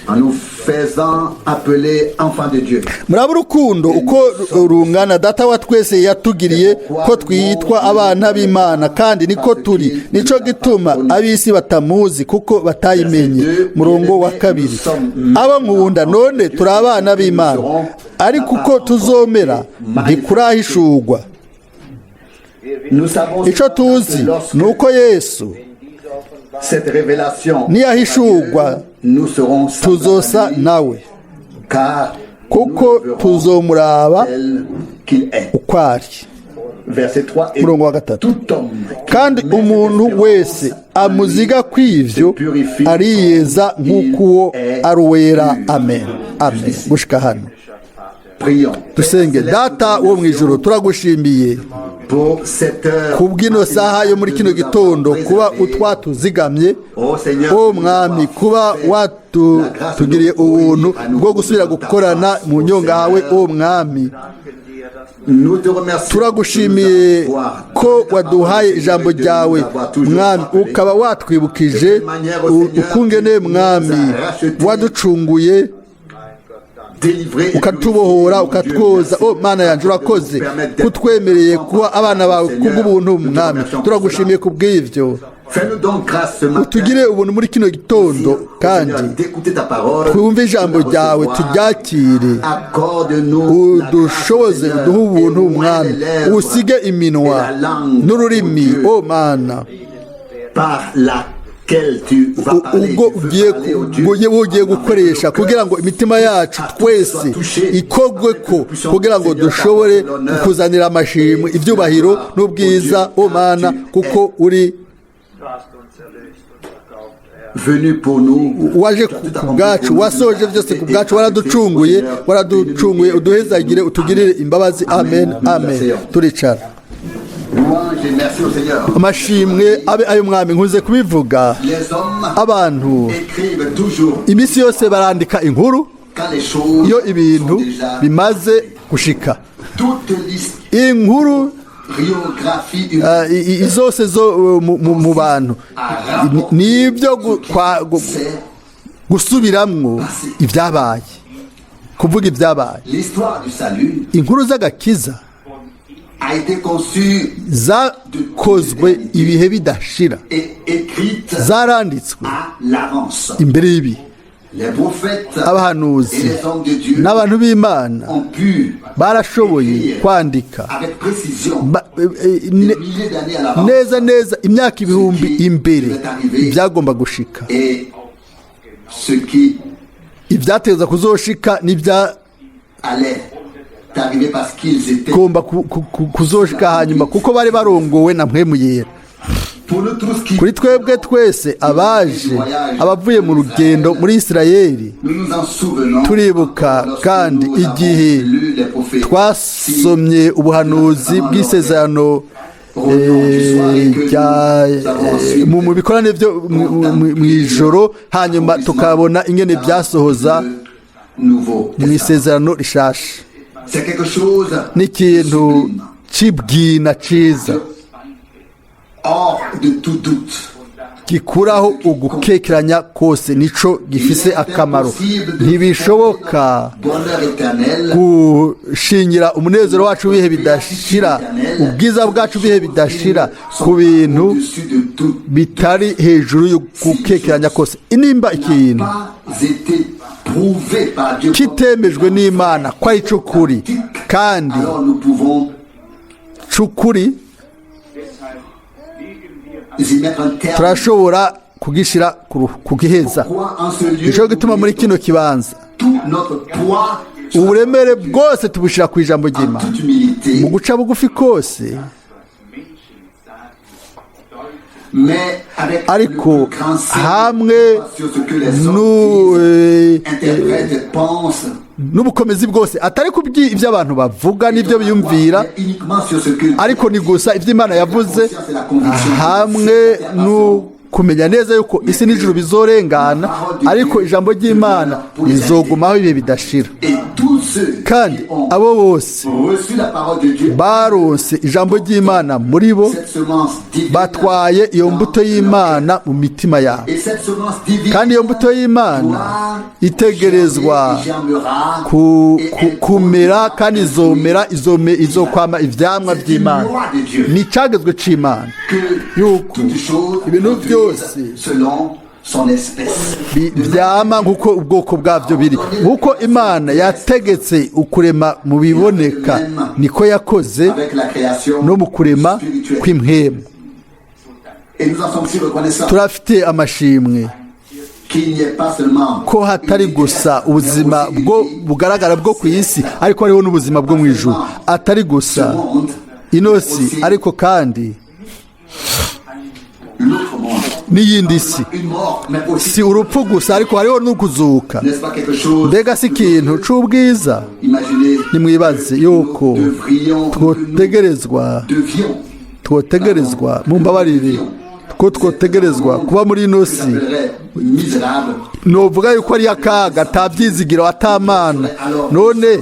en nous faisant appeler enfants de Dieu. Muraba urukundo uko rungana Data wa twese yatugiriye, ko twitwa abana b'Imana, kandi niko turi. Nico gituma ab'isi batamuzi, kuko batayimenye. Murongo wa 2: Abo nkunda, none turi abana b'Imana, ariko uko tuzomera ntikurahishurwa. Nous savons Ico tuzi ni uko Yesu cette révélation niyahishurwa Nous serons semblables tuzosa à lui, nawe car nous kuko le verrons tuzomuraba tel qu'il est. uko ari. Verset 3. Et Umurongo wa gatatu. tout homme qui Kandi met cette umuntu espérance wese en lui amuziga kw'ivyo se purifie ariyeza comme nk'uko uwo il est ari uwera. pur. Amen, amen. Gushika hano. Prions. Dusenge. Data wo mu ijuru, turagushimiye Pour cette heure kubw'ino saha yo muri kino gitondo, kuba utwatuzigamye. Oh Seigneur, O Mwami, kuba watugiriye ubuntu bwo gusubira gukorana mu nyonga hawe, o Mwami. Nous te remercions Turagushimiye de nous avoir ko waduhaye ijambo ryawe, Mwami, ukaba watwibukije ukungene, Mwami, waducunguye, délivré et ukatubohora, purifié, mon Dieu. ukatwoza. Merci O Mana yanjye, urakoze kutwemereye kuba abana bawe kubw'ubuntu, Mwami. Turagushimiye kubw'ibyo. Fais-nous donc grâce ce matin Utugire ubuntu muri kino gitondo, kandi Seigneur, d'écouter ta parole, twumve ijambo de la ryawe, recevoir. turyakire. Accorde-nous la grâce, Udushoboze, Seigneur, uduhe ubuntu, et oins Mwami, les lèvres usige iminwa et la langue, n'ururimi, ô Dieu, o Mana, par laquelle tu vas parler, ubwo tu veux ugiye parler au Dieu, ugiye gukoresha kugira ngo imitima yacu twese ikogwe ko, kugira ngo dushobore kukuzanira amashimwe, ibyubahiro n'ubwiza, o Mana, kuko uri Du hast uns erlöst und erkauft, Herr. Venu pour nous, waje ku bwacu, wasoje byose ku bwacu, waraducunguye, waraducunguye. Uduhezagire, utugirire imbabazi. Amen, amen. Turicara. Louange et merci au Seigneur. Amashimwe abe ayo Mwami. Nkunze kubivuga. Les hommes Abantu écrivent toujours iminsi yose barandika inkuru quand les choses iyo ibintu sont déjà bimaze gushika. Toute Inkuru l'historiographie humaine zose zo mu bantu ni ibyo c'est gusubiramwo ibyabaye, kuvuga ibyabaye. L'histoire du salut Inkuru z'agakiza a été conçue zakozwe ibihe bidashira, et écrite zaranditswe à l'avance. imbere y'ibihe. Les prophètes et Abahanuzi les hommes de Dieu n'abantu b'Imana ont pu barashoboye kwandika avec précision ba- des milliers d'années à l'avance neza neza imyaka ibihumbi imbere ibyagomba gushika, et ce qui ibyateza kuzoshika n'ibyagomba allait arriver parce qu'ils étaient kuzoshika hanyuma, kuko bari barongowe na Mpwemu Yera. pour nous tous qui Kuri twebwe twese abaje, abavuye mu rugendo muri Isirayeli, nous nous en souvenons turibuka lorsque kandi nous avons igihe lu les prophètes. twasomye ubuhanuzi bw'isezerano mu bikorane byo mu ijoro, hanyuma tukabona ingene byasohoza Nouveau mu Isezerano Rishasha. C'est quelque chose N'ikintu sublime, c'ibwina ciza, hors de tout doute. Gikuraho ugukekeranya kose. Nico gifise akamaro. Ntibishoboka Bonheur éternel gushingira umunezero wacu w'ibihe bidashira, ubwiza bwacu bw'ibihe bidashira, ku bintu au-dessus de tout bitari hejuru yo gukekeranya kose. Nimba ikintu n'a pas été prouvé par Dieu kitemejwe n'Imana ko ari c'ukuri kandi alors nous pouvons c'ukuri, Deshalb legen wir y mettre un terme. turashobora kugishira kugiheza. Pourquoi en ce lieu Nico gituma muri kino kibanza tout notre poids uburemere bwose tubushyira ku ijambo en ry'Imana, toute humilité, mu guca bugufi kose, mais avec ariko le plus grand zèle hamwe sur ce que les hommes nu- disent, interprètent, pensent, n'ubukomezi bwose, atari ku ibyo abantu bavuga n'ibyo biyumvira, mais uniquement sur ce que ariko ni gusa ibyo Imana yavuze, hamwe no kumenya neza yuko isi n'ijuru bizorengana, ariko ijambo ry'Imana rizogumaho ibihe bidashira. Et tous ceux Kandi qui ont abo bose reçu la parole de Dieu, baronse ijambo ry'Imana muri bo, cette semence divine batwaye iyo mbuto dans leur y'Imana mu mitima yabo. cœur. Et cette semence divine Kandi iyo mbuto y'Imana doit itegerezwa germer et germera et elle kumera produira kandi un izomera, fruit izokwama ivyamwa C'est une vy'Imana. loi de Dieu Ni icagezwe c'Imana que yuko toute chose ibintu produise byose selon son espèce. vyama nk'uko ubwoko bwabyo biri. Nk'uko Imana yategetse ukurema mu biboneka, niko yakoze Avec la création no mu kurema spirituelle. kw'impwemu. Et nous en sommes si reconnaissants. Turafite amashimwe. qu'il n'y ait pas seulement ko hatari gusa ubuzima bwo bugaragara bwo ku isi, ariko hariho n'ubuzima bwo mu ijuru, atari gusa ino si, ariko kandi l'autre monde. N'iyindi si. Une mort, mais aussi, Si urupfu gusa, ariko hariho n'ukuzuka. N'est-ce pas quelque chose? Mbega si ikintu c'ubwiza? Imaginez, Nimwibaze yuko nous devrions, twotegerezwa nous devions, twotegerezwa, mumbabarire, ko twotegerezwa kuba muri ino si. J'appellerais misérable Novuga yuko ari akaga, atabyizigiro, atamana. None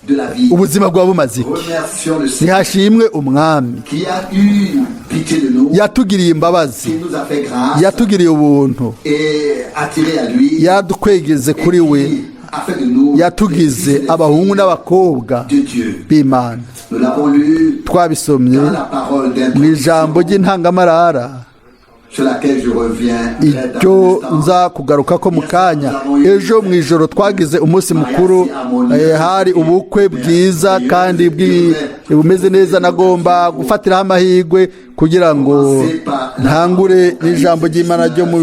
de la vie. ubuzima bwaba bumaze iki? Remercions le Seigneur Ntihashimwe Umwami qui a eu pitié de nous, yatugiriye imbabazi, qui nous a fait grâce yatugiriye ubuntu, et attiré à lui, yadukwegeze kuri we, qui a fait de nous yatugize des fils et des abahungu n'abakobwa de Dieu. b'Imana. Nous l'avons lu Twabisomye dans la parole mu ijambo d'introduction ry'intangamarara, sur laquelle je reviens dans icyo un instant. Nza kugaruka ko mu kanya. Ejo mu ijoro twagize umunsi mukuru, hari ubukwe bwiza kandi bumeze neza. Nagomba gufatiraho amahirwe kugira ngo ntangure n'ijambo ry'Imana ryo mu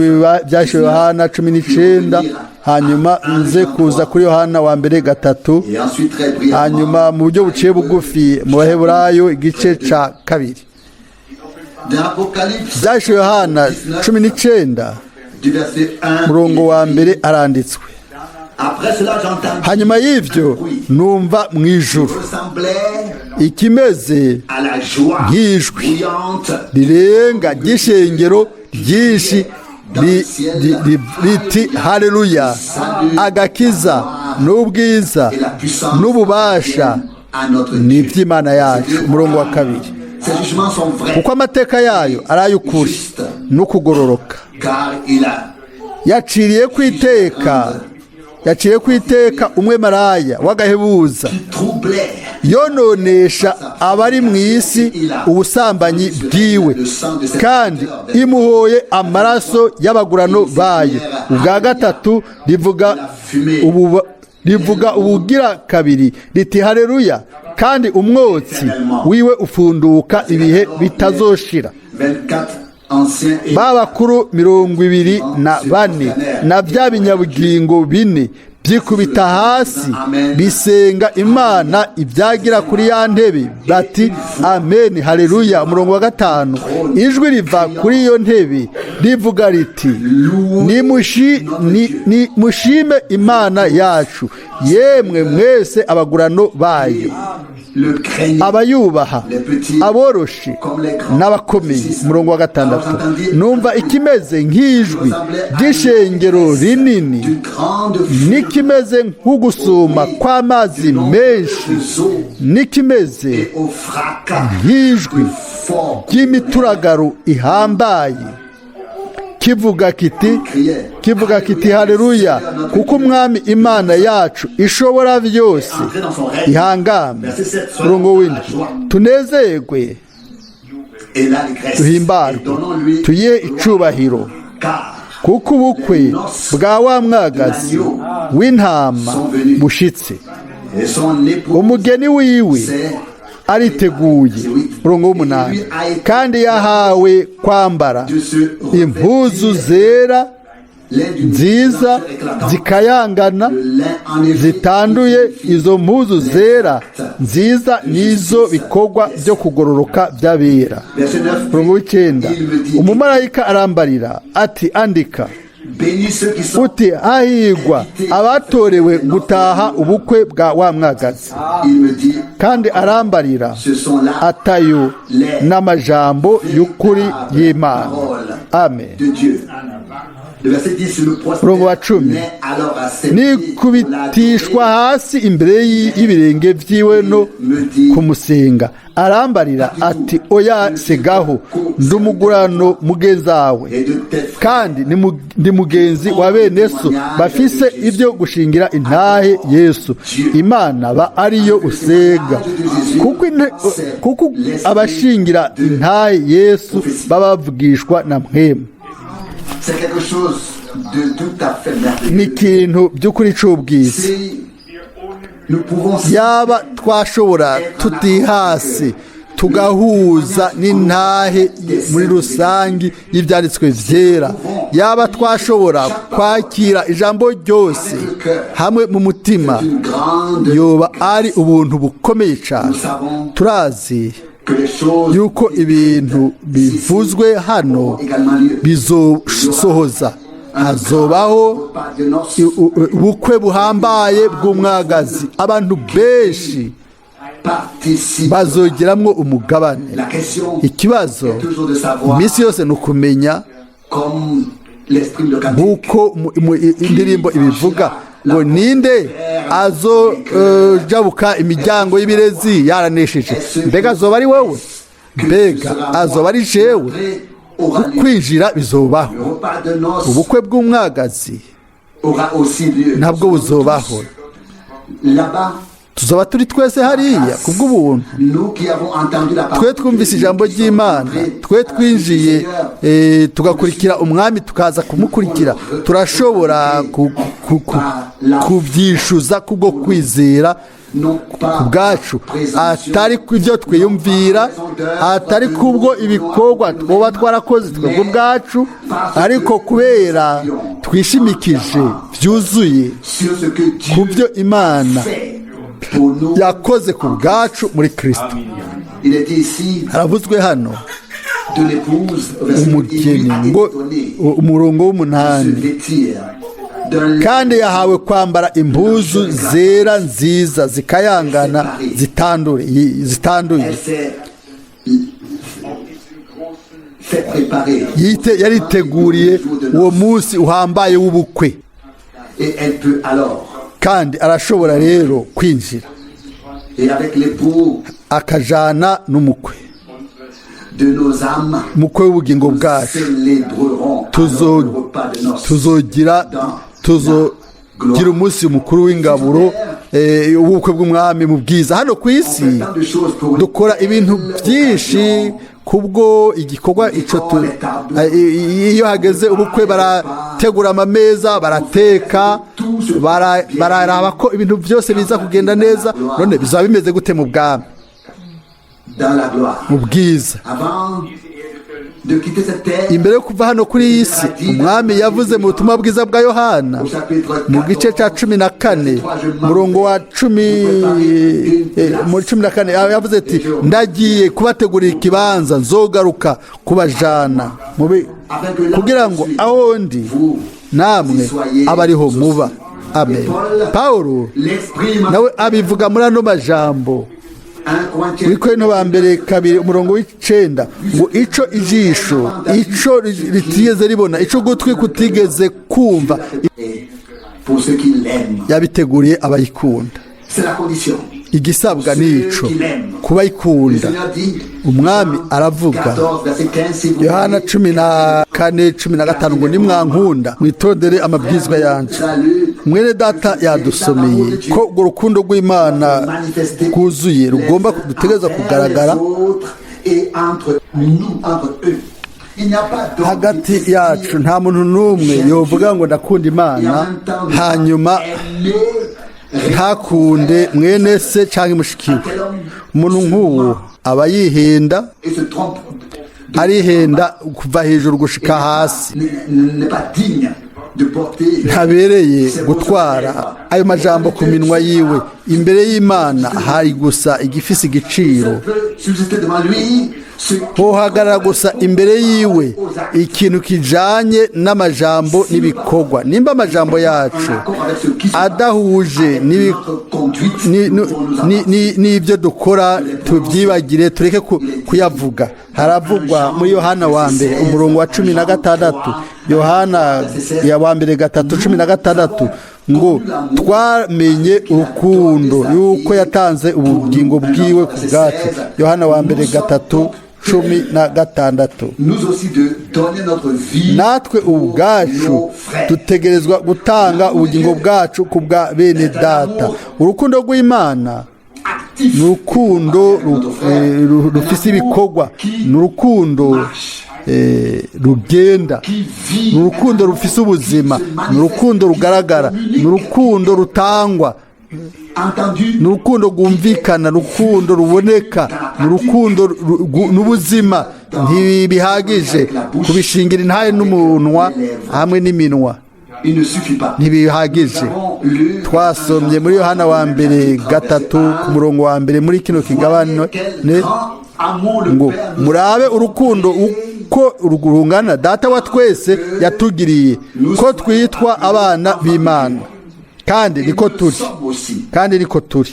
Byashiwe Yohana 19, hanyuma nze kuza kuri Yohana wa mbere 3, Et ensuite, très brièvement, hanyuma mu buryo buciye bugufi mu Baheburayo igice ca 2. Dans Apocalypse, Byashiwe Yohana 19, du verset 1, murongo wa mbere, aranditswe: Après cela, j'entendis Hanyuma y'ibyo numva mu ijuru ressemblait ikimeze à la joie nk'ijwi bruyante rirenga ry'ishengero ryinshi riti: "Haleluya! Agakiza n'ubwiza et la puissance n'ububasha à notre ni Dieu. iby'Imana yacu." Umurongo wa 2: Ces jugements sont vrais, Kuko amateka yayo ari ay'ukuri n'ukugororoka, car il a yaciriye ku iteka umwe maraya w'agahebuza troublé yononesha abari mu isi ubusambanyi bwiwe, kandi imuhoye amaraso y'abagurano bayo." Ubwa gatatu rivuga ubugira kabiri riti: "Haleluya! Kandi umwotsi wiwe ufunduka ibihe bitazoshira." 24 anciens et Ba bakuru 24 na bya binyabugingo bine byikubita hasi bisenga Imana ibyagira kuri ya ntebe bati: "Amen, haleluya." Umurongo wa 5: Ijwi riva kuri iyo ntebe rivuga riti: "Nimushime Imana yacu, yemwe mwese abagurano bayo, le craignez, abayubaha, aboroshe n'abakomeye." Umurongo wa 6: Numva ikimeze nk'ijwi ry'ishengero rinini, d'une grande foule n'ikimeze nk'ugusuma kw'amazi menshi, n'ikimeze et au fracas nk'ijwi fort ry'imituragaro ihambaye, kivuga kiti kivuga kiti: "Haleluya! Kuko Umwami Imana yacu ishobora byose entré dans son règne. ihangame." Umurongo w'7: Tunezerwe, Et l'allégresse, et duhimbarwe, donnons-lui tuyihe icubahiro, car kuko ubukwe bwa wa mwagazi w'intama bushitse, et son époux umugeni wiwe s'est ariteguye. Umurongo w'8: Kandi yahawe kwambara impuzu zera nziza zikayangana zitanduye. Izo mpuzu zera nziza nizo bikorwa byo kugororoka by'abera. Verset 9. Umurongo w'9: Umumarayika arambarira ati: "Andika Bénis ceux qui sont. uti: hahigwa abatorewe gutaha ubukwe bwa wa mwagazi." Il me dit, Kandi arambarira ce sont là atayo n'amajambo y'ukuri y'Imana. Amen. de Dieu. Le verset 10, le Umurongo wa 10: n'est alors à ses pieds pour Nikubitishwa l'adorer. hasi imbere y'ibirenge byiwe no kumusenga. Arambarira ati: "Oya, sigaho! Ndi umugurano mugenzawe, Et de tes frères kandi ndi mugenzi wa bene so bafise ibyo gushingira intahe Yesu. Imana ba ariyo usega, kuko abashingira intahe Yesu baba bavugishwa na Mpwemu." C'est quelque chose de tout à fait Ni merveilleux. ikintu by'ukuri c'ubwiza. Si nous pouvons Yaba twashobora tutihasi Tugahuza n'intahe muri rusange y'ibyanditswe byera, yaba twashobora kwakira ijambo ryose hamwe mu mutima, Une grande yoba ari ubuntu bukomeye cyane. Turazi que les choses yuko ibintu bivuzwe hano auront également lieu. Bizosohoza, hazobaho Repas de noces ubukwe buhambaye bw'umwagazi, abantu benshi participe. Bazogiramwo umugabane. La question Ikibazo est toujours de savoir, iminsi yose ni ukumenya, comme l'exprime le cantique, nk'uko indirimbo ibivuga ngo: "Ninde azojabuka imiryango y'ibirezi yaranesheje? Mbega azoba ari wowe? Mbega azoba ari jewe?" Aura lieu. Kwinjira bizobaho. Le repas de noces Ubukwe bw'umwagazi aura aussi lieu. ntabwo buzobaho. Là-bas, Tuzoba turi twese hariya kubw'ubuntu. nous qui avons entendu la parole Twe twumvise ijambo ry'Imana, twe twinjiye tugakurikira Umwami, tukaza kumukurikira, turashobora kubyishuza kubwo kwizera non pas ku bwacu, atari ku ibyo twiyumvira, atari kubwo ibikorwa twaba twarakoze twebwe ubwacu, ariko kubera twishimikije byuzuye sur ce que Dieu ku byo Imana fait pour nous. yakoze ku bwacu muri Kirisito. Il est dit ici Haravuzwe hano de l'épouse, au verset 8, il lui umugeni a ngo été donné umurongo de w'umunani: se vêtir d'un "Kandi yahawe kwambara impuzu zera nziza zikayangana zitanduye." Elle s'est fait préparer Yariteguriye uwo munsi uhambaye w'ubukwe. Et elle peut alors, Kandi arashobora rero kwinjira et avec l'époux akajana n'umukwe, de nos âmes, umukwe w'ubugingo bwacu. Célébrerons alors le repas de noces. Tuzogira umunsi mukuru w'ingaburo w'ubukwe bw'umwami mu bwiza. Hano ku isi On fait tant de choses pour dukora ibintu byinshi kubwo igikorwa ico iyo hageze ubukwe barategura amameza, barateka, bararaba ko ibintu byose biza kugenda neza. None bizaba bimeze gute mu bwami, dans la gloire. mu bwiza? Avant de quitter cette terre, Imbere yo kuva hano kuri iyi si, Umwami yavuze mu butumwa bwiza bwa Yohana au chapitre mu gice cya 14, murongo wa 10, muri 14, yavuze ati: "Ndagiye kubategurira ikibanza, nzogaruka kubajana kugira ngo aho ndi namwe abe ariho muba." Amen. Pawulo l'exprime nawe abivuga muri ano majambo 1 Corinthiens muri Korinto ba mbere 2, umurongo w'icenda, ngo: "Ico ijisho ico ritigeze ribona, ico ugutwi kutigeze kumva, et pour ceux qui l'aiment. yabiteguriye abayikunda." C'est la condition. Igisabwa nico, Le kubayikunda. Seigneur dit, Umwami aravuga, 14, verset 15, si vous Yohana 14, 15, ngo: "Nimwankunda, mwitondere amabwizwa yanje." salut, Mwene data yadusomeye ko urwo rukundo rw'Imana rwuzuye rugomba dutegereza kugaragara les autres et entre nous, entre eux. Il n'y a pas d'homme hagati qui yacu. Nta muntu n'umwe yovuga ngo: "Ndakunda Imana", hanyuma aimer ntakunde mwene se cyangwa mushiki we. Umuntu nk'uwo aba yihenda, et se trompe arihenda kuva hejuru gushika hasi. N'est pas digne de porter Ntabereye gutwara ayo majambo ku minwa yiwe. Imbere y'Imana hari gusa igifise igiciro, peut subsister devant lui ce qui hohagarara gusa imbere yiwe ikintu kijanye n'amajambo n'ibikorwa. Nimba amajambo yacu en accord avec ce qui se passe, adahuje notre conduite, nous pouvons nous n'ibyo dukora, tubyibagire, tureke kuyavuga. Haravugwa muri Yohana wa mbere, umurongo wa 16, Yohana ya wa mbere 3, 16, ngo: "Twamenye urukundo yuko yatanze ubugingo bwiwe ku bwacu." Yohana wa mbere 3, 16. Nous aussi de donner notre vie Natwe ubwacu nos frères. dutegerezwa gutanga ubugingo bwacu ku bwa bene data. Urukundo rw'Imana Actif ni urukundo rufise ibikorwa, ni urukundo rugenda, qui vit ni urukundo rufise ubuzima, ni urukundo rugaragara, ni urukundo rutangwa. entendu, Ni urukundo rwumvikana, urukundo ruboneka, ni urukundo n'ubuzima. Ntibihagije kubishingira intahe n'umunwa hamwe n'iminwa. Il ne suffit pas. Ntibihagije. Twasomye muri Yohana wa mbere 3 ku murongo wa mbere muri kino kigabane Quel grand amour le ngo Père nous murabe urukundo uko rungana Data wa twese yatugiriye, ko twitwa abana b'Imana, kandi niko nous turi. sommes aussi. Kandi niko turi.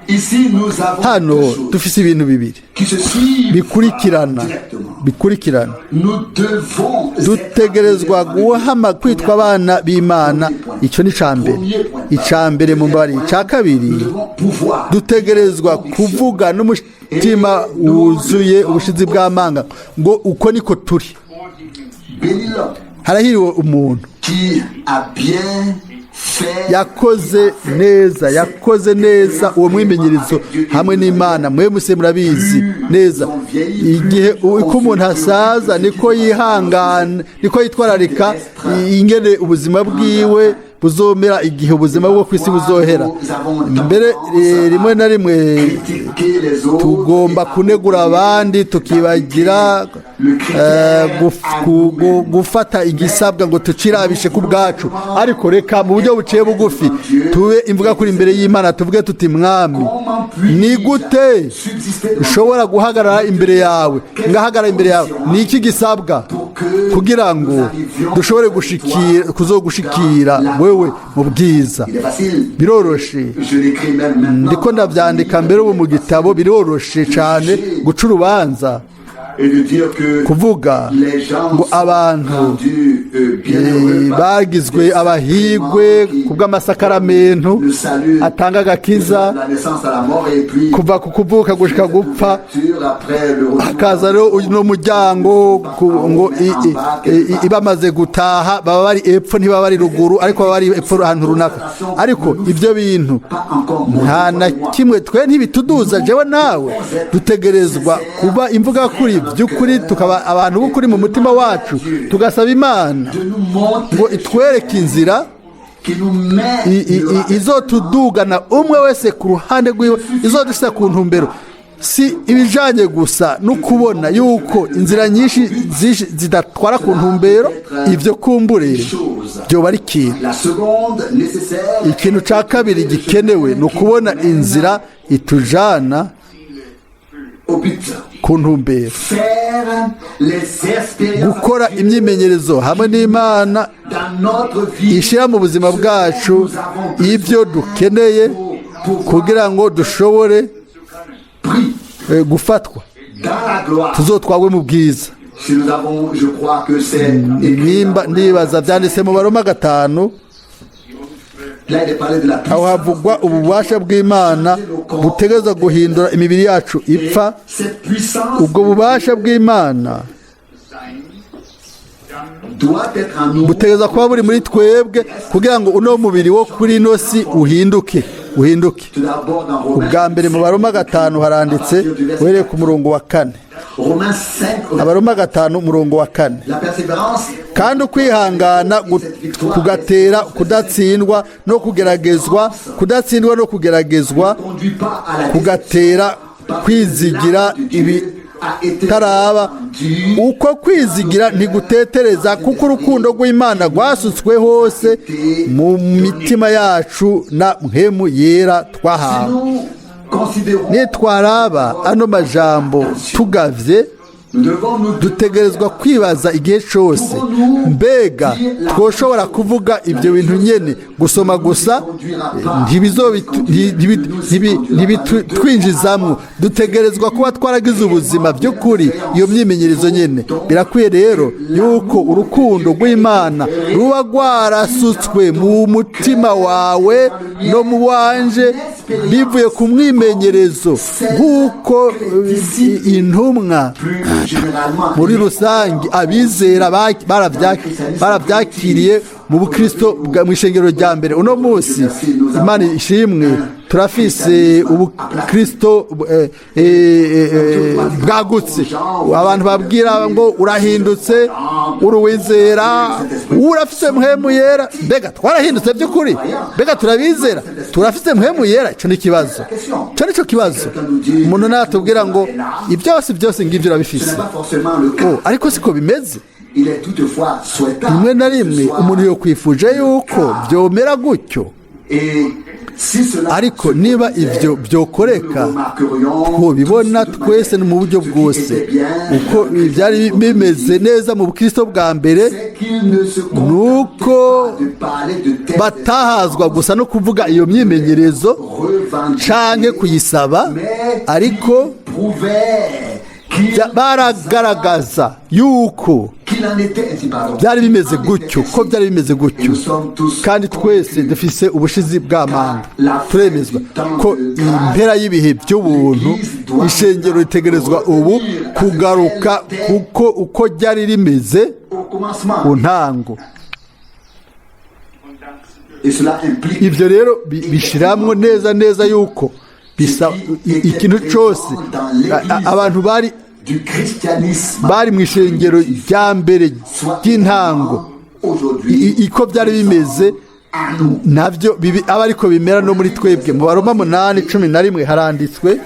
Ici, nous avons Hano deux choses dufise ibintu bibiri qui se suivent bikurikirana directement. bikurikirana. Nous devons Dutegerezwa guhama kwitwa abana b'Imana. Icyo ni icya mbere, icya mbere mu mbari. Icya kabiri, Nous devons pouvoir dutegerezwa kuvuga n'umutima wuzuye ubushizi bw'amanga ngo uko niko turi. Bénis l'homme Harahiriwe umuntu qui a bien fait yakoze neza, yakoze neza uwo mwimenyerezo hamwe n'Imana. Mwe muse murabizi neza, igihe uko umuntu asaza niko yihangana, niko yitwararika ingene ubuzima bwiwe buzomera igihe ubuzima bwo ku isi buzohera. Mbere rimwe na rimwe critiquer les autres tugomba kunegura abandi, tukibagira gufata igisabwa ngo tucirabishe ku bwacu. Ariko reka mu buryo buciye bugufi tube imvuga kuri imbere y'Imana, tuvuge tuti: "Mwami, ni gute subsister ushobora guhagarara imbere yawe, ngahagarara imbere yawe? Ni iki gisabwa kugira ngo dushobore gushikira, kuzogushikira wewe mu bwiza?" Il est facile. Biroroshe. Je l'écris même maintenant. Ndiko ndabyandika mbere ubu mu gitabo. Biroroshe cyane guca urubanza, Et de dire que kuvuga les gens ngo sont abantu rendus bienheureux par bagizwe abahigwe ku bw'amasakaramentu le salut, atanga agakiza, la naissance à la mort et puis kuva ku kuvuka gushika gupfa. après le retour. Hakaza rero uno muryango ngo ibamaze gutaha baba bari epfo, ntibaba bari ruguru, ariko baba bari epfo ahantu runaka. Ariko ibyo bintu Pas encore nta na kimwe twe ntibituduza jewe nawe. Dutegerezwa kuba imvuga kuri by'ukuri, tukaba abantu b'ukuri mu mutima wacu, tugasaba Imana de nous montrer ngo itwereke inzira qui nous met izotudugana umwe wese ku ruhande rwiwe, izodushyiza ku ntumbero. Si ibijanye gusa no kubona yuko inzira nyinshi zidatwara ku ntumbero. Ibyo kumbure byoba ari ikintu. La seconde nécessaire Ikintu cya kabiri gikenewe ni ukubona inzira itujana au but. ku ntumbero. Faire les expériences Gukora imyimenyerezo hamwe n'Imana dans notre vie ishyira mu buzima bwacu ibyo dukeneye kugira ngo dushobore pris gufatwa, dans la gloire. tuzotwagwe mu bwiza. Si nous avons, je crois que c'est écrit Nimba ndibaza byanditse mu Baroma 5. Là, il est parlé de la Aho puissance. havugwa ububasha bw'Imana butegerezwa guhindura imibiri yacu ipfa. Cette puissance Ubwo bubasha bw'Imana doit être en nous. butegerezwa kuba buri muri twebwe kugira ngo uno mubiri wo kuri ino si uhinduke, uhinduke. Tout d'abord dans Romains, Ubwa mbere mu Baroma 5 haranditse, uhereye ku murongo wa 4. Romains 5, Abaroma 5 umurongo wa 4. la persévérance Kandi ukwihangana kugatera kudatsindwa no kugeragezwa, kudatsindwa no kugeragezwa ne conduit pas à la kugatera kwizigira ibitaraba. Uko kwizigira ntigutetereza, kuko urukundo rw'Imana rwasutswe hose mu mitima yacu na Mpwemu Yera twahawe. Nous considérons, Nitwaraba ano majambo tugavye, nous devons nous dutegerezwa kwibaza igihe cyose: mbega twoshobora kuvuga ibyo bintu nyene? Gusoma gusa ntibitwinjizamwo. Dutegerezwa kuba twaragize ubuzima by'ukuri, iyo myimenyerezo nyene. Birakwiye rero yuko urukundo rw'Imana ruba rwarasutswe mu mutima wawe no mu wanje bivuye ku mwimenyerezo, nk'uko intumwa plus généralement muri rusange abizera barabyakiriye mu bukristo mu ishengero rya mbere. Uno munsi, Imana ishimwe, turafise ubukristo bwagutse. Abantu babwira ngo urahindutse. Uruwizera, urafise Mpwemu Yera. Mbega twarahindutse by'ukuri? Mbega turabizera, turafise Mpwemu Yera? Icyo ni ikibazo, icyo ni cyo kibazo. Umuntu natubwira ngo ibyose byose ngibyo urabifise. Ce n'est pas forcément le cas. Oh, ariko siko bimeze. Il est toutefois souhaitable Rimwe na que ce rimwe soit umuntu yokwifuje yuko byomera gutyo. Et si cela Ariko se niba produisait, ivyo byokoreka, nous le remarquerions twobibona tous de twese manière. mu buryo Ce qui bwose. était bien Uko byari bimeze neza mu bukristo bwa mbere, c'est qu'ils ne se nuko contentaient pas de parler de telles batahazwa gusa no kuvuga iyo myimenyerezo revendiquer, canke kuyisaba, mais ariko prouvaient qu'il baragaragaza yuko qu'il en était ainsi, pardon. byari bimeze En était gutyo, ainsi. ko byari bimeze Et gutyo. nous sommes tous Kandi twese convaincus dufise ubushizi bw'amanga, turemezwa ko impera y'ibihe by'ubuntu, ishengero ritegerezwa ubu kugaruka kuko uko ryari rimeze au commencement. ku ntango. Et cela implique Ibyo rero bishiramwo neza neza yuko bisa ikintu cyose abantu bari du christianisme bari mu ishengero rya mbere soit ry'intango, aujourd'hui iko byari bimeze à nous. Nabyo bibi aba ariko bimera no muri twebwe. Mu Baroma 8:11 haranditswe.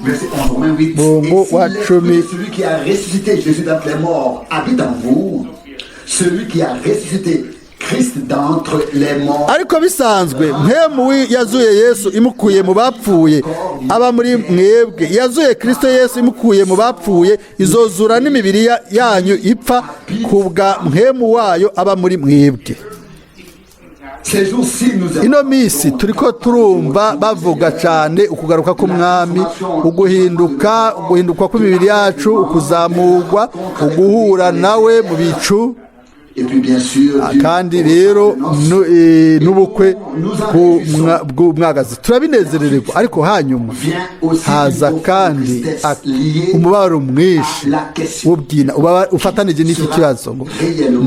Verset 11, Romains 8. Bongo Et si wa l'esprit chumi. de celui qui a ressuscité Jésus d'entre les morts habite en vous, celui qui a ressuscité Christ d'entre les morts Ariko bisanzwe Mpwemu yazuye Yesu imukuye mu bapfuye aba muri mwebwe, yazuye Kristo Yesu imukuye mu bapfuye, izozura n'imibiri yanyu ipfa ku bwa Mpwemu wayo aba muri mwebwe. Ces jours-ci, nous Ino minsi turiko turumva bavuga cyane ukugaruka k'Umwami, uguhinduka, uguhinduka kw'imibiri yacu, ukuzamurwa, uguhura nawe mu bicu. Et puis bien sûr, du- Kandi rero n'ubukwe bw'umwagazi, turabinezerererwa. Ariko hanyuma vient aussi haza une kandi tristesse liée umubabaro mwinshi à la question w'ubwina ufatanije n'iki kibazo ngo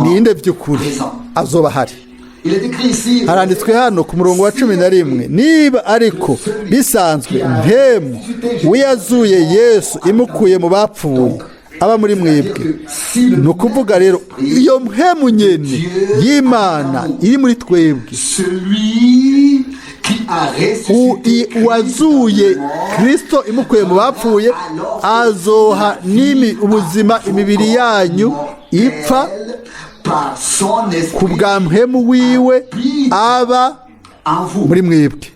ninde by'ukuri azoba ahari? Il est écrit ici, Haranditswe hano ku murongo wa 11: niba ariko bisanzwe Mpwemu wiyazuye Yesu imukuye mu bapfuye aba muri mwebwe, ni ukuvuga rero iyo mpwemu nyene y'Imana iri muri twebwe, celui qui a ressuscité uwazuye Kristo imukuye mu bapfuye azoha n'imi ubuzima imibiri yanyu ipfa par son ku esprit bwa Mpwemu wiwe aba en vous. muri mwebwe.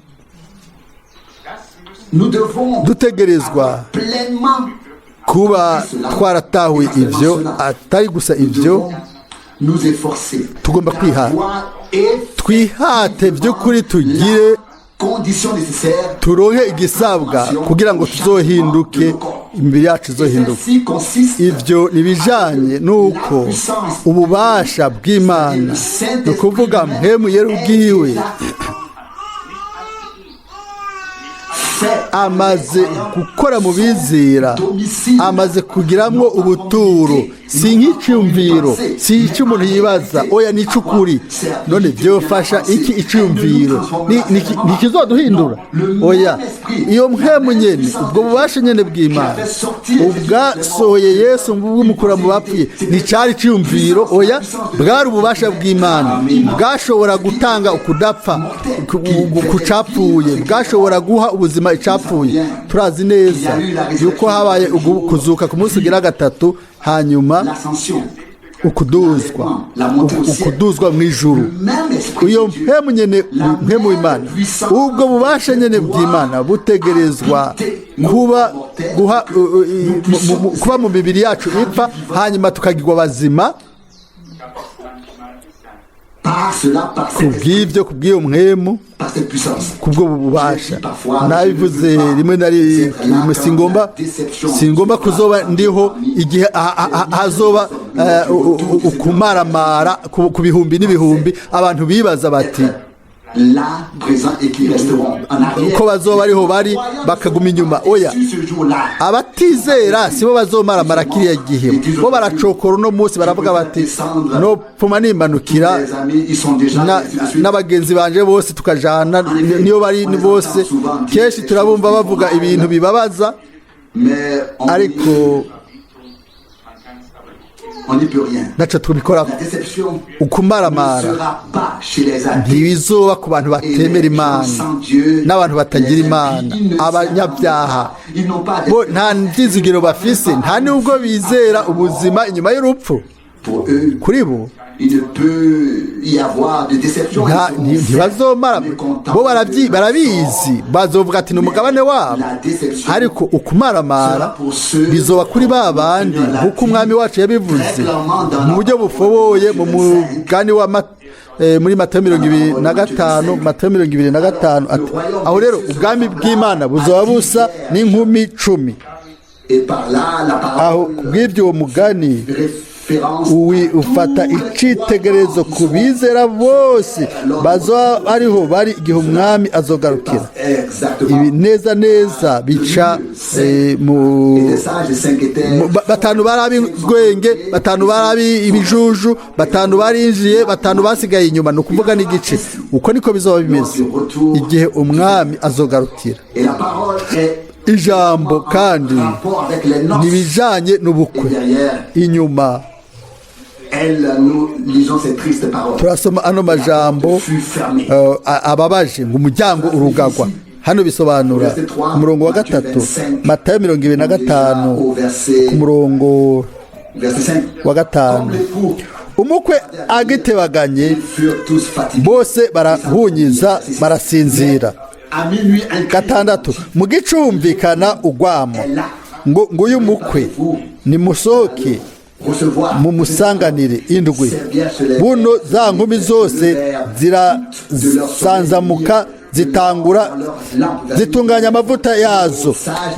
Nous devons Dutegerezwa pleinement kuba twaratahuye ivyo, atari gusa ivyo. nous efforcer Tugomba kwihata, d'avoir et twihate by'ukuri, tugire conditions nécessaires. turonke igisabwa kugira ngo tuzohinduke, imibiri yacu izohinduke. Celle-ci consiste Ibyo ni ibijanye n'uko ububasha bw'Imana, ni ukuvuga Mpwemu Yera ubwiwe, fait amaze gukora mu bizera, amaze kugiramwo ubuturo. Si nk'icyumviro, si icyo umuntu yibaza, oya, ni icy'ukuri. None byofasha iki icyumviro? Ntikizoduhindura, oya. Iyo mpwemu nyene, ubwo bubasha nyene bw'Imana ubwasohoye Yesu bw'umukura mu bapfuye, nticyari icyumviro, oya, bwari ububasha bw'Imana bwashobora gutanga ukudapfa ku capfuye, bwashobora guha ubuzima icapfuye. Turazi neza yuko habaye kuzuka ku munsi ugira gatatu, hanyuma l'ascension, ukuduzwa, ukuduzwa mu ijuru. Même esprit Iyo de Dieu, mpwemu nyene, mpwemu w'Imana, ubwo bubasha nyene bw'Imana butegerezwa kuba guha kuba mu mibiri yacu ipfa, hanyuma tukagirwa bazima par cela, par cet esprit, kubw'ibyo, kubw'iyo mpwemu, par cette puissance. Kubwo bubasha. Nabivuze rimwe na rimwe, singomba kuzoba ndiho igihe hazoba ukumaramara ku bihumbi n'ibihumbi, abantu bibaza bati Là, présents et qui resteront en arrière. ko bazoba ariho bari bakaguma inyuma. Oya. Sur ce jour-là, Abatizera sibo bazomaramara kiriya gihe. Bo baracokora uno munsi, baravuga bati nopfuma nimanukira les amis, ils sont déjà ainsi de suite. n'abagenzi banje bose tukajana niyo bari bose. Kenshi turabumva bavuga ibintu bibabaza. Mais on Ariko On n'y peut rien. Ntaco tubikorako. La déception ne Ukumaramara sera pas chez les athées ntibizoba ku bantu et batemera les gens Imana sans Dieu, n'abantu batagira les Imana, impies, ils ne abanyabyaha. s'attendent pas. Ils n'ont pas Bo d'espérance. nta vyizigiro bafise, nta n'ubwo bizera ubuzima inyuma y'urupfu. Pour eux, Kuri bo il ne peut y avoir de déception. nta Ils seront ntibazomara mécontents bo de leur barabizi sort. bazovuga ati ni umugabane wabo. La déception Ariko ukumaramara bizoba kuri ba bandi, nk'uko umwami wacu yabivuze mu buryo bufoboye mu mugani wa muri Matayo 25, Matayo 25, ati aho rero ubwami bw'Imana buzoba busa n'inkumi 10. Et par là, la Aho parole kubw'ibyo uwo mugani référence uwi à ufata tous les icitegererezo croyants ku qui bizera bose bazoba bariho bari igihe umwami azogarukira. sont exactement Ibi neza neza bica mu étaient sages et cinq étaient batanu bari ab'ingwenge, 5 bari ibijuju, 5 barinjiye, 5 basigaye inyuma, ni ukuvuga n'igice. Uko niko bizoba bimeze igihe umwami azogarukira. Et la parole est Ijambo kandi en rapport avec les noces. ntibijanye n'ubukwe. Et derrière Inyuma elle, nous lisons ces tristes paroles. turasoma ano majambo Fut fermée. Ababaje ngo umuryango urugagwa. Hano bisobanura umurongo wa 3, Matayo 25, Au verset, ku murongo verset 5. wa 5. Comme l'époux, Umukwe agitebaganye, ils furent tous fatigués. bose barahunyiza barasinzira. À minuit, un cri 6, mu gicumvikana ugwamo ngo nguyu mukwe, nimusohoke recevoir mumusanganire. 7, buno za nkumi zose zirasanzamuka, zitangura zitunganya amavuta yazo.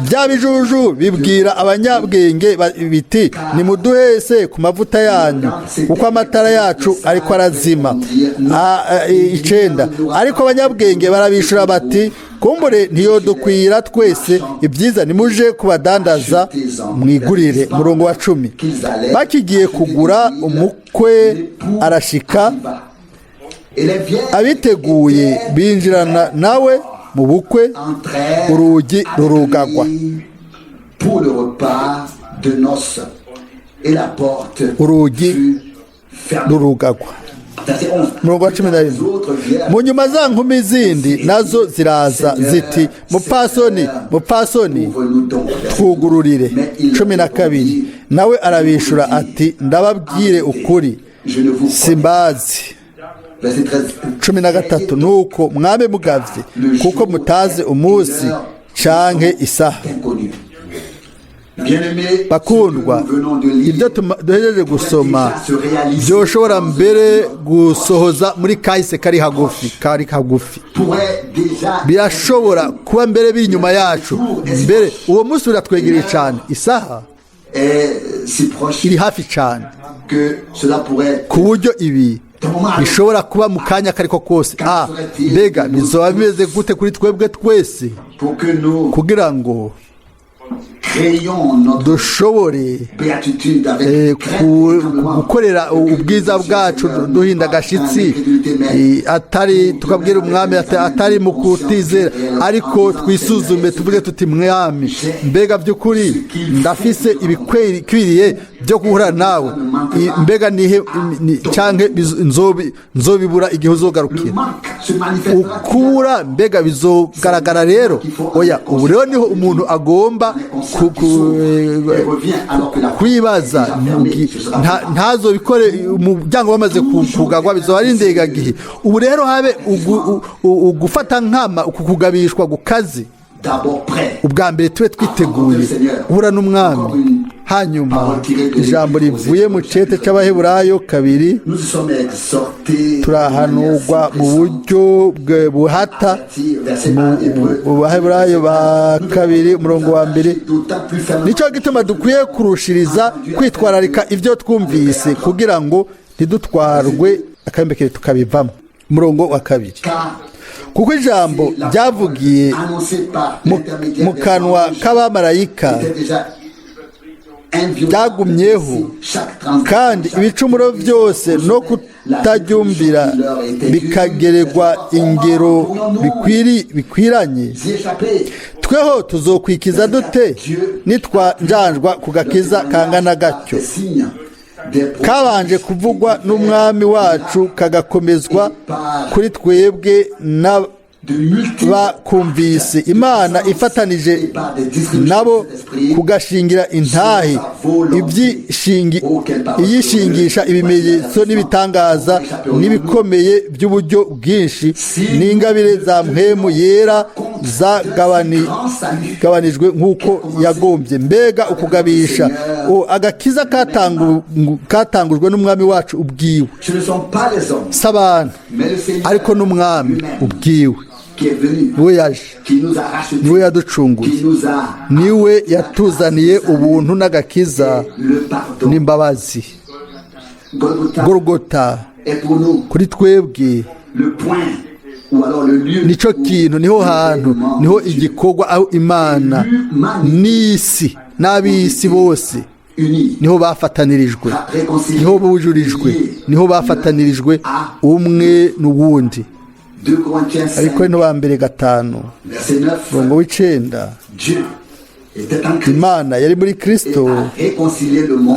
Bya bijuju bibwira abanyabwenge biti: "Nimuduhese ku mavuta yanyu, kuko amatara yacu ariko arazima." 9, ariko abanyabwenge barabishura bati: "Kumbure ntiyodukwira twese, ibyiza nimuje kubadandaza mwigurire." Murongo wa 10, bakigiye kugura, umukwe arashika, Et les vierges abiteguye binjirana nawe mu bukwe, entrèrent urugi avec rurugagwa. lui pour le repas de noces. Et la porte Urugi fut fermée. rurugagwa. Verset 11. Umurongo wa 11, Les autres vierges mu nyuma za nkumi zindi nazo ziraza ziti: "Mupfasoni, mupfasoni, ouvre-nous donc." Verset twugururire." Mais il 12, nawe arabishura ati: "Ndababwire ukuri, Je ne vous connais. simbazi." Verset 13. 13, nuko mwame mugavye, kuko mutazi umunsi canke isaha. Inconnu. Bien-aimés, Bakundwa, ce que nous venons de lire ibyo duhejeje gusoma byoshobora mbere gusohoza muri kahise kari hagufi, kari hagufi. Pourrait déjà Birashobora kuba mbere biri inyuma yacu. Mbere uwo munsi uratwegereye cyane, isaha est si proche iri hafi cyane que cela pourrait ku buryo ibi bishobora kuba mu kanya kariko kose. Mbega bizoba bimeze gute kuri twebwe twese pour que nous kugira ngo créions notre dushobore béatitude avec crainte et tremblement. Gukorera ubwiza bwacu duhinda agashitsi, atari tukabwira umwami atari mu kutizera, ariko twisuzume tuvuge tuti: "Mwami, mbega by'ukuri ndafise ibikwiriye byo guhura nawe? Mbega nihe canke nzobibura igihe Le uzogarukira?" manque se manifestera. Ukura mbega bizogaragara rero? Oya, ubu rero niho umuntu agomba Et revient alors que la kwibaza est déjà fermée. Ce sera ntazobikore umuryango wamaze kugagwa, bizoba ari indegagihe. Ubu rero habe ugufata nkama uku kugabishwa gukaze. D'abord prêt. Ubwa mbere tube twiteguye guhura n'umwami. Hanyuma ijambo rivuye mu cete c'Abaheburayo 2. Nous sommes exhortés Turahanurwa mu buryo buhata mu Baheburayo ba 2, umurongo wa 1: d'autant plus fermement "Nicyo gituma dukwiye kurushiriza kwitwararika ibyo twumvise, kugira ngo ntidutwarwe akabembekere tukabivamo." Umurongo wa 2: car "Kuko ijambo ryavugiye annoncé par l'intermédiaire mu des kanwa anges k'abamarayika était déjà inviolable. ryagumyeho, Chaque transgression, kandi chaque ibicumuro byose no kutaryumvira bikageregwa ingero bikwiranye, s'y échapper. tweho tuzokwikiza dute nitwanjanjwa ku gakiza kangana gatyo?" Des signes Kabanje kuvugwa n'Umwami wacu, kagakomezwa kuri twebwe n'abakumvise, Imana ifatanije nabo kugashingira intahe, iyishingisha ibimenyetso n'ibitangaza n'ibikomeye by'uburyo bwinshi n'ingabire za Mpwemu Yera zagabanijwe nk'uko yagombye. Mbega ukugabisha! Agakiza katangujwe n'Umwami wacu ubwiwe, si abantu, ariko n'Umwami ubwiwe. Niwe yaje, niwe yaducunguye, niwe yatuzaniye ubuntu n'agakiza n'imbabazi. Gorogota kuri twebwe nicyo kintu, niho hantu, niho igikorwa aho Imana n'isi n'ab'isi bose niho bafatanirijwe, niho bujurijwe, niho bafatanirijwe umwe n'uwundi. Ariko no mbere 5 murongo w'9, Imana yari muri Kristo,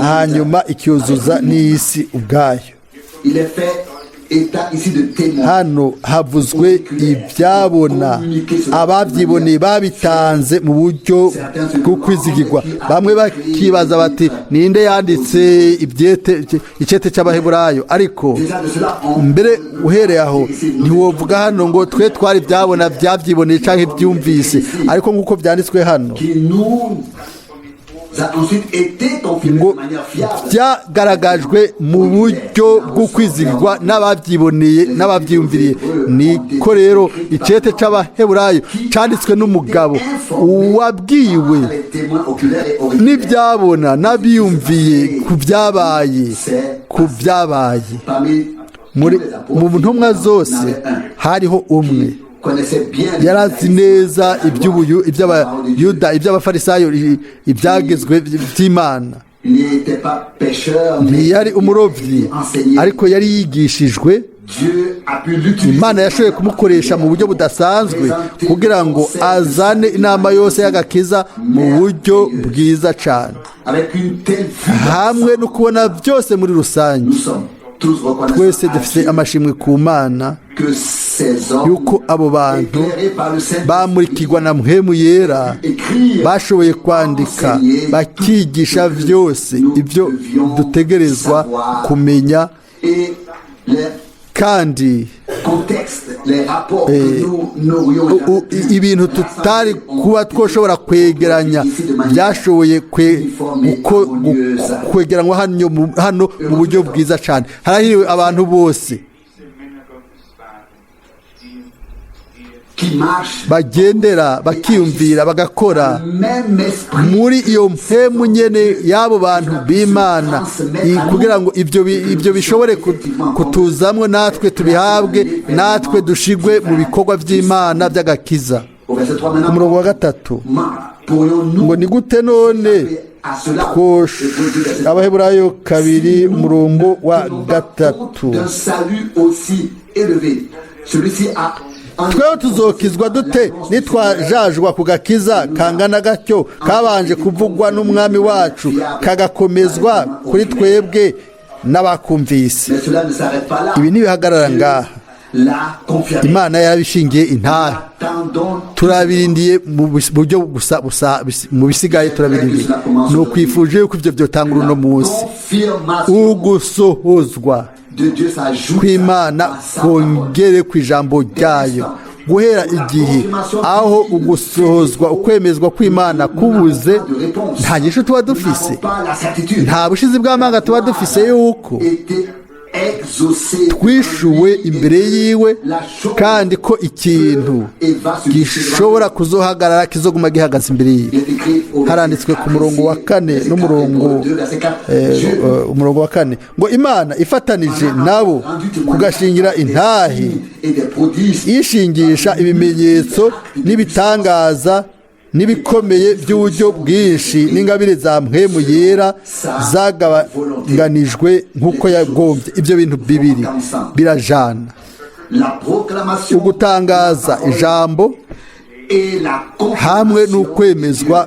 hanyuma icyuzuza n'isi ubwayo. Hano havuzwe ibyabona, ababyiboneye babitanze mu buryo bwo kwizigirwa. Bamwe bakibaza bati: "Ninde yanditse icyete cy'Abaheburayo?" Ariko mbere uhereye aho, ntiwovuga hano ngo twe twari byabona, byabyiboneye cyangwa ibyumvise, ariko nk'uko byanditswe hano ngo byagaragajwe mu buryo bwo kwizigirwa n'ababyiboneye n'ababyiyumviriye. Niko rero icyete cy'Abaheburayo cyanditswe n'umugabo wabwiwe n'ibyabona n'abiyumviye ku byabaye. Mu ntumwa zose hariho umwe yarazi neza iby'Abayuda, iby'Abafarisayo, ibyagezwe by'Imana. Ntiyari umurobyi, ariko yari yigishijwe. Imana yashoboye kumukoresha mu buryo budasanzwe kugira ngo azane inama yose y'agakiza mu buryo bwiza cyane, hamwe no kubona byose muri rusange. Twese dufite amashimwe ku Mana yuko abo bantu bamurikirwa na Mpwemu Yera bashoboye kwandika, bakigisha byose ibyo dutegerezwa kumenya, kandi ibintu tutari kuba twoshobora kwegeranya byashoboye kwegeranywa hano mu buryo bwiza cyane. Harahiriwe abantu bose bagendera, bakiyumvira, bagakora muri iyo mpemu nyene y'abo bantu b'Imana, kugira ngo ibyo bishobore kutuzamwo, natwe tubihabwe, natwe dushigwe mu bikorwa by'Imana by'agakiza. Ku murongo wa 3 ngo: "Ni gute none?" Abaheburayo 2, umurongo wa 3: "Tweho tuzokizwa dute nitwajajwa ku gakiza kangana gatyo, kabanje kuvugwa n'Umwami wacu, kagakomezwa kuri twebwe n'abakumvise?" Ibi ntibihagarara ngaha. Imana yarabishingiye intahe. Turabirindiye mu buryo gusa mu bisigaye turabirindiye. Ni ukwifuje yuko ibyo byotanga uno munsi ugusohozwa kw'Imana kongere ku ijambo ryayo. Guhera igihe aho ugusohozwa, ukwemezwa kw'Imana kubuze, nta nyishu tuba dufise, nta bushizi bw'amanga tuba dufise yuko twishuwe imbere yiwe, kandi ko ikintu gishobora kuzohagarara, kizoguma gihagaze imbere yiwe. Haranditswe ku murongo wa 4 n'umurongo umurongo wa 4 ngo: "Imana ifatanije nabo kugashingira intahe, ishingisha ibimenyetso n'ibitangaza n'ibikomeye by'uburyo bwinshi n'ingabire za Mpwemu Yera zagabanganijwe nk'uko yagombye." Ibyo bintu bibiri birajana: ugutangaza ijambo hamwe n'ukwemezwa.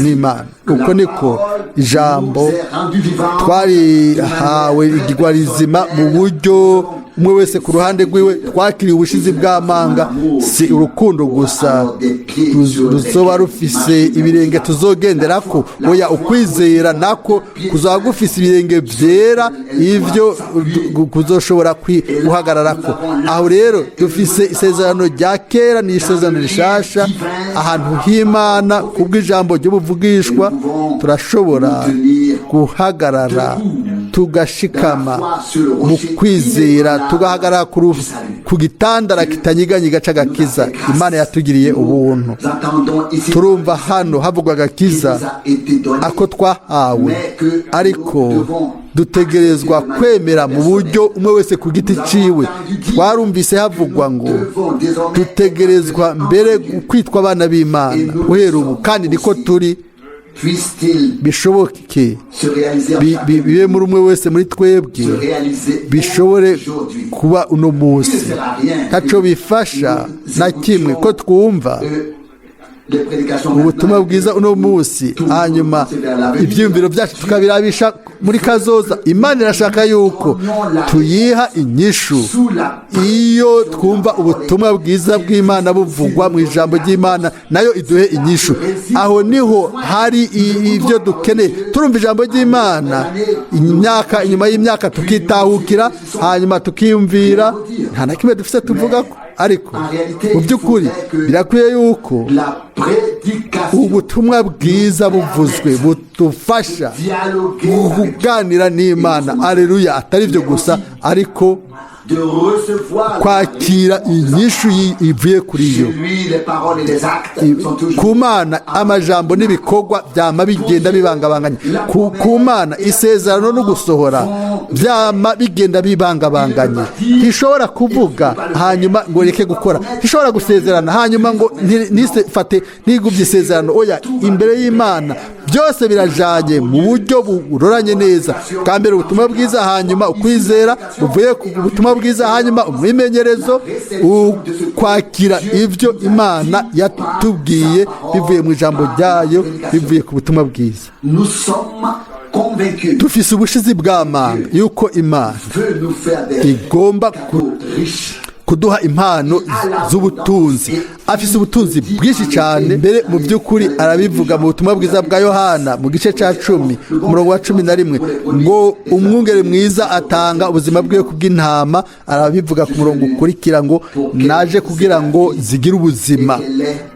n'Imana. Uko niko ijambo twarihawe igigwa rizima mu buryo umwe wese ku ruhande rwiwe twakiriye ubushizi bw'amanga. Si urukundo gusa ruzoba rufise ibirenge tuzogendera ko, oya, ukwizera nako kuzaba gufise ibirenge byera, ivyo kuzoshobora guhagarara ko. Aho rero dufise isezerano rya kera n'isezerano rishasha ahantu h'Imana. Kubw'ijambo ry'ubuvugishwa turashobora guhagarara tugashikama mu kwizera, tugahagarara ku gitandara kitanyiganyiga c'agakiza. Imana yatugiriye ubuntu. Turumva hano havugwa agakiza ako twahawe, ariko dutegerezwa kwemera mu buryo umwe wese ku giti ciwe. Twarumvise havugwa ngo dutegerezwa mbere kwitwa abana b'Imana guhera ubu, kandi niko turi. Bishoboke bibe muri umwe wese muri twebwe, bishobore kuba uno munsi. Ntaco bifasha na kimwe ko twumva ubutumwa bwiza uno munsi, hanyuma ibyiyumviro byacu tukabirabisha muri kazoza. Imana irashaka yuko tuyiha inyishu iyo twumva ubutumwa bwiza bw'Imana buvugwa mu ijambo ry'Imana, nayo iduhe inyishu. Aho niho hari ibyo dukeneye. Turumva ijambo ry'Imana imyaka inyuma y'imyaka, tukitahukira, hanyuma tukiyumvira nta na kimwe dufite tuvuga ko, ariko mu by'ukuri birakwiye yuko ubutumwa bwiza buvuzwe budufasha kuganira n'Imana. Aleluya! Atari ibyo gusa, ariko kwakira inyishu ivuye kuri yo. Ku Mana amajambo n'ibikorwa byama bigenda bibangabanganye. Ku Mana isezerano no gusohora byama bigenda bibangabanganye. Ntishobora kuvuga hanyuma ngo reke gukora, ntishobora gusezerana hanyuma ngo ntifate ntigubye isezerano. Oya, imbere y'Imana byose birajanye mu buryo buroranye neza. Bwa mbere ubutumwa bwiza, hanyuma ukwizera buvuye ku butumwa bwiza, hanyuma umwimenyerezo, ukwakira ibyo Imana yatubwiye bivuye mu ijambo ryayo, bivuye ku butumwa bwiza. Dufise ubushizi bw'amanga yuko Imana igomba kuduha impano z'ubutunzi. Afise ubutunzi bwinshi cyane. Mbere mu by'ukuri arabivuga mu butumwa bwiza bwa Yohana mu gice cya 10, umurongo wa 11, ngo umwungere mwiza atanga ubuzima bwe kubw'intama. Arabivuga ku murongo ukurikira ngo naje kugira ngo zigire ubuzima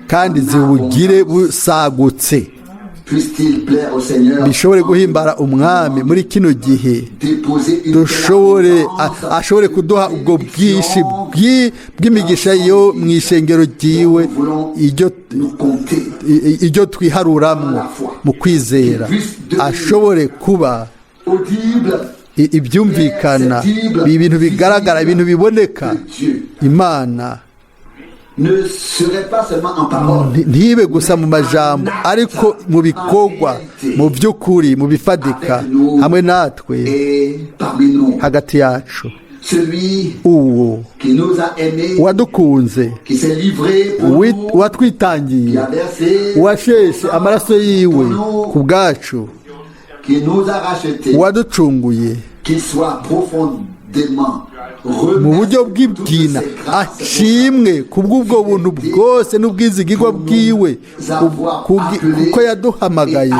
kandi ziwugire busagutse. Bishobore guhimbara Umwami muri kino gihe, dushobore ashobore kuduha ubwo bwinshi bw'imigisha yo mu ishengero ryiwe, iryo twiharuramwo mu kwizera, ashobore kuba ibyumvikana, ibintu bigaragara, ibintu biboneka. Imana ntibe gusa mu majambo, ariko mu bikorwa, mu by'ukuri, mu bifadika, hamwe natwe, hagati yacu. Uwo wadukunze, watwitangiye, washeshe amaraso yiwe ku bwacu, waducunguye mu buryo bw'ibwina, ashimwe kubw'ubwo buntu bwose n'ubwizigirwa bwiwe, kuko yaduhamagaye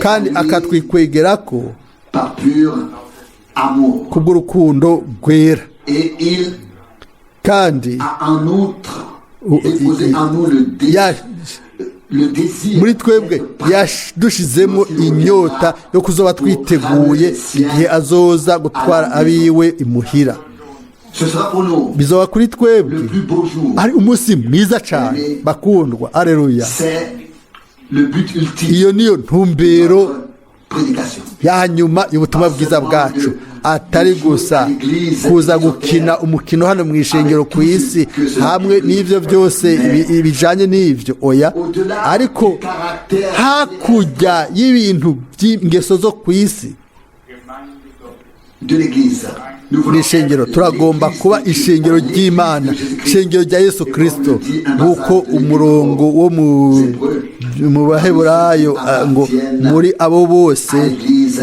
kandi akatwikwegera ko kubw'urukundo rwera. Kandi muri twebwe yadushizemo inyota yo kuzoba twiteguye igihe azoza gutwara abiwe imuhira. Bizoba kuri twebwe ari umunsi mwiza cyane, bakundwa. Aleluya! Iyo niyo ntumbero ya nyuma y'ubutumwa bwiza bwacu, atari gusa kuza gukina umukino hano mu ishengero ku isi hamwe n'ibyo byose bijanye n'ibyo, oya, ariko hakurya y'ibintu by'ingeso zo ku isi. de l'Église. Nous voulons N'ishengero être turagomba l'Église kuba de Dieu, ishengero l'Église ry'Imana, de Jésus-Christ. ishengero rya Yesu Et comme Kristo, le dit un nk'uko passage de umurongo wo mu Baheburayo ngo muri abo bose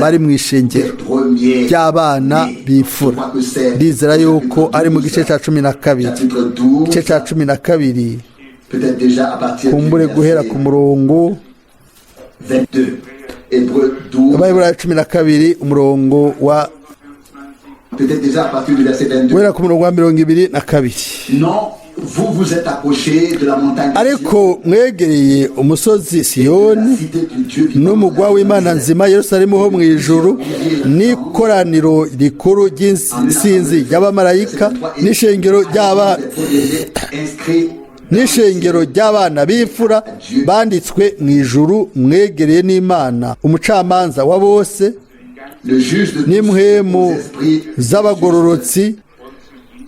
bari mu ishengero Des premiers ry'abana nés. b'imfura. Je crois que c'est Ndizera yuko ari mu gice cya 12, chapitre 12, igice cya 12, peut-être déjà à partir du kumbure guhera verset ku murongo 22. Hébreux 12, Abaheburayo 12, umurongo wa peut-être déjà à partir du verset 22. guhera ku murongo wa 22. Non, vous vous êtes approchés de la montagne de Sion, Ariko mwegereye umusozi de la Siyoni cité du Dieu vivant, n'umugwa w'Imana nzima, Yerusalemu ho mu ijuru, n'ikoraniro rikuru ry'insinzi ry'abamarayika, n'ishengero ry'aba inscrits n'ishengero ry'abana b'imfura banditswe mu ijuru, mwegereye n'Imana umucamanza wa bose, le juge de tous, n'impwemu aux esprits z'abagororotsi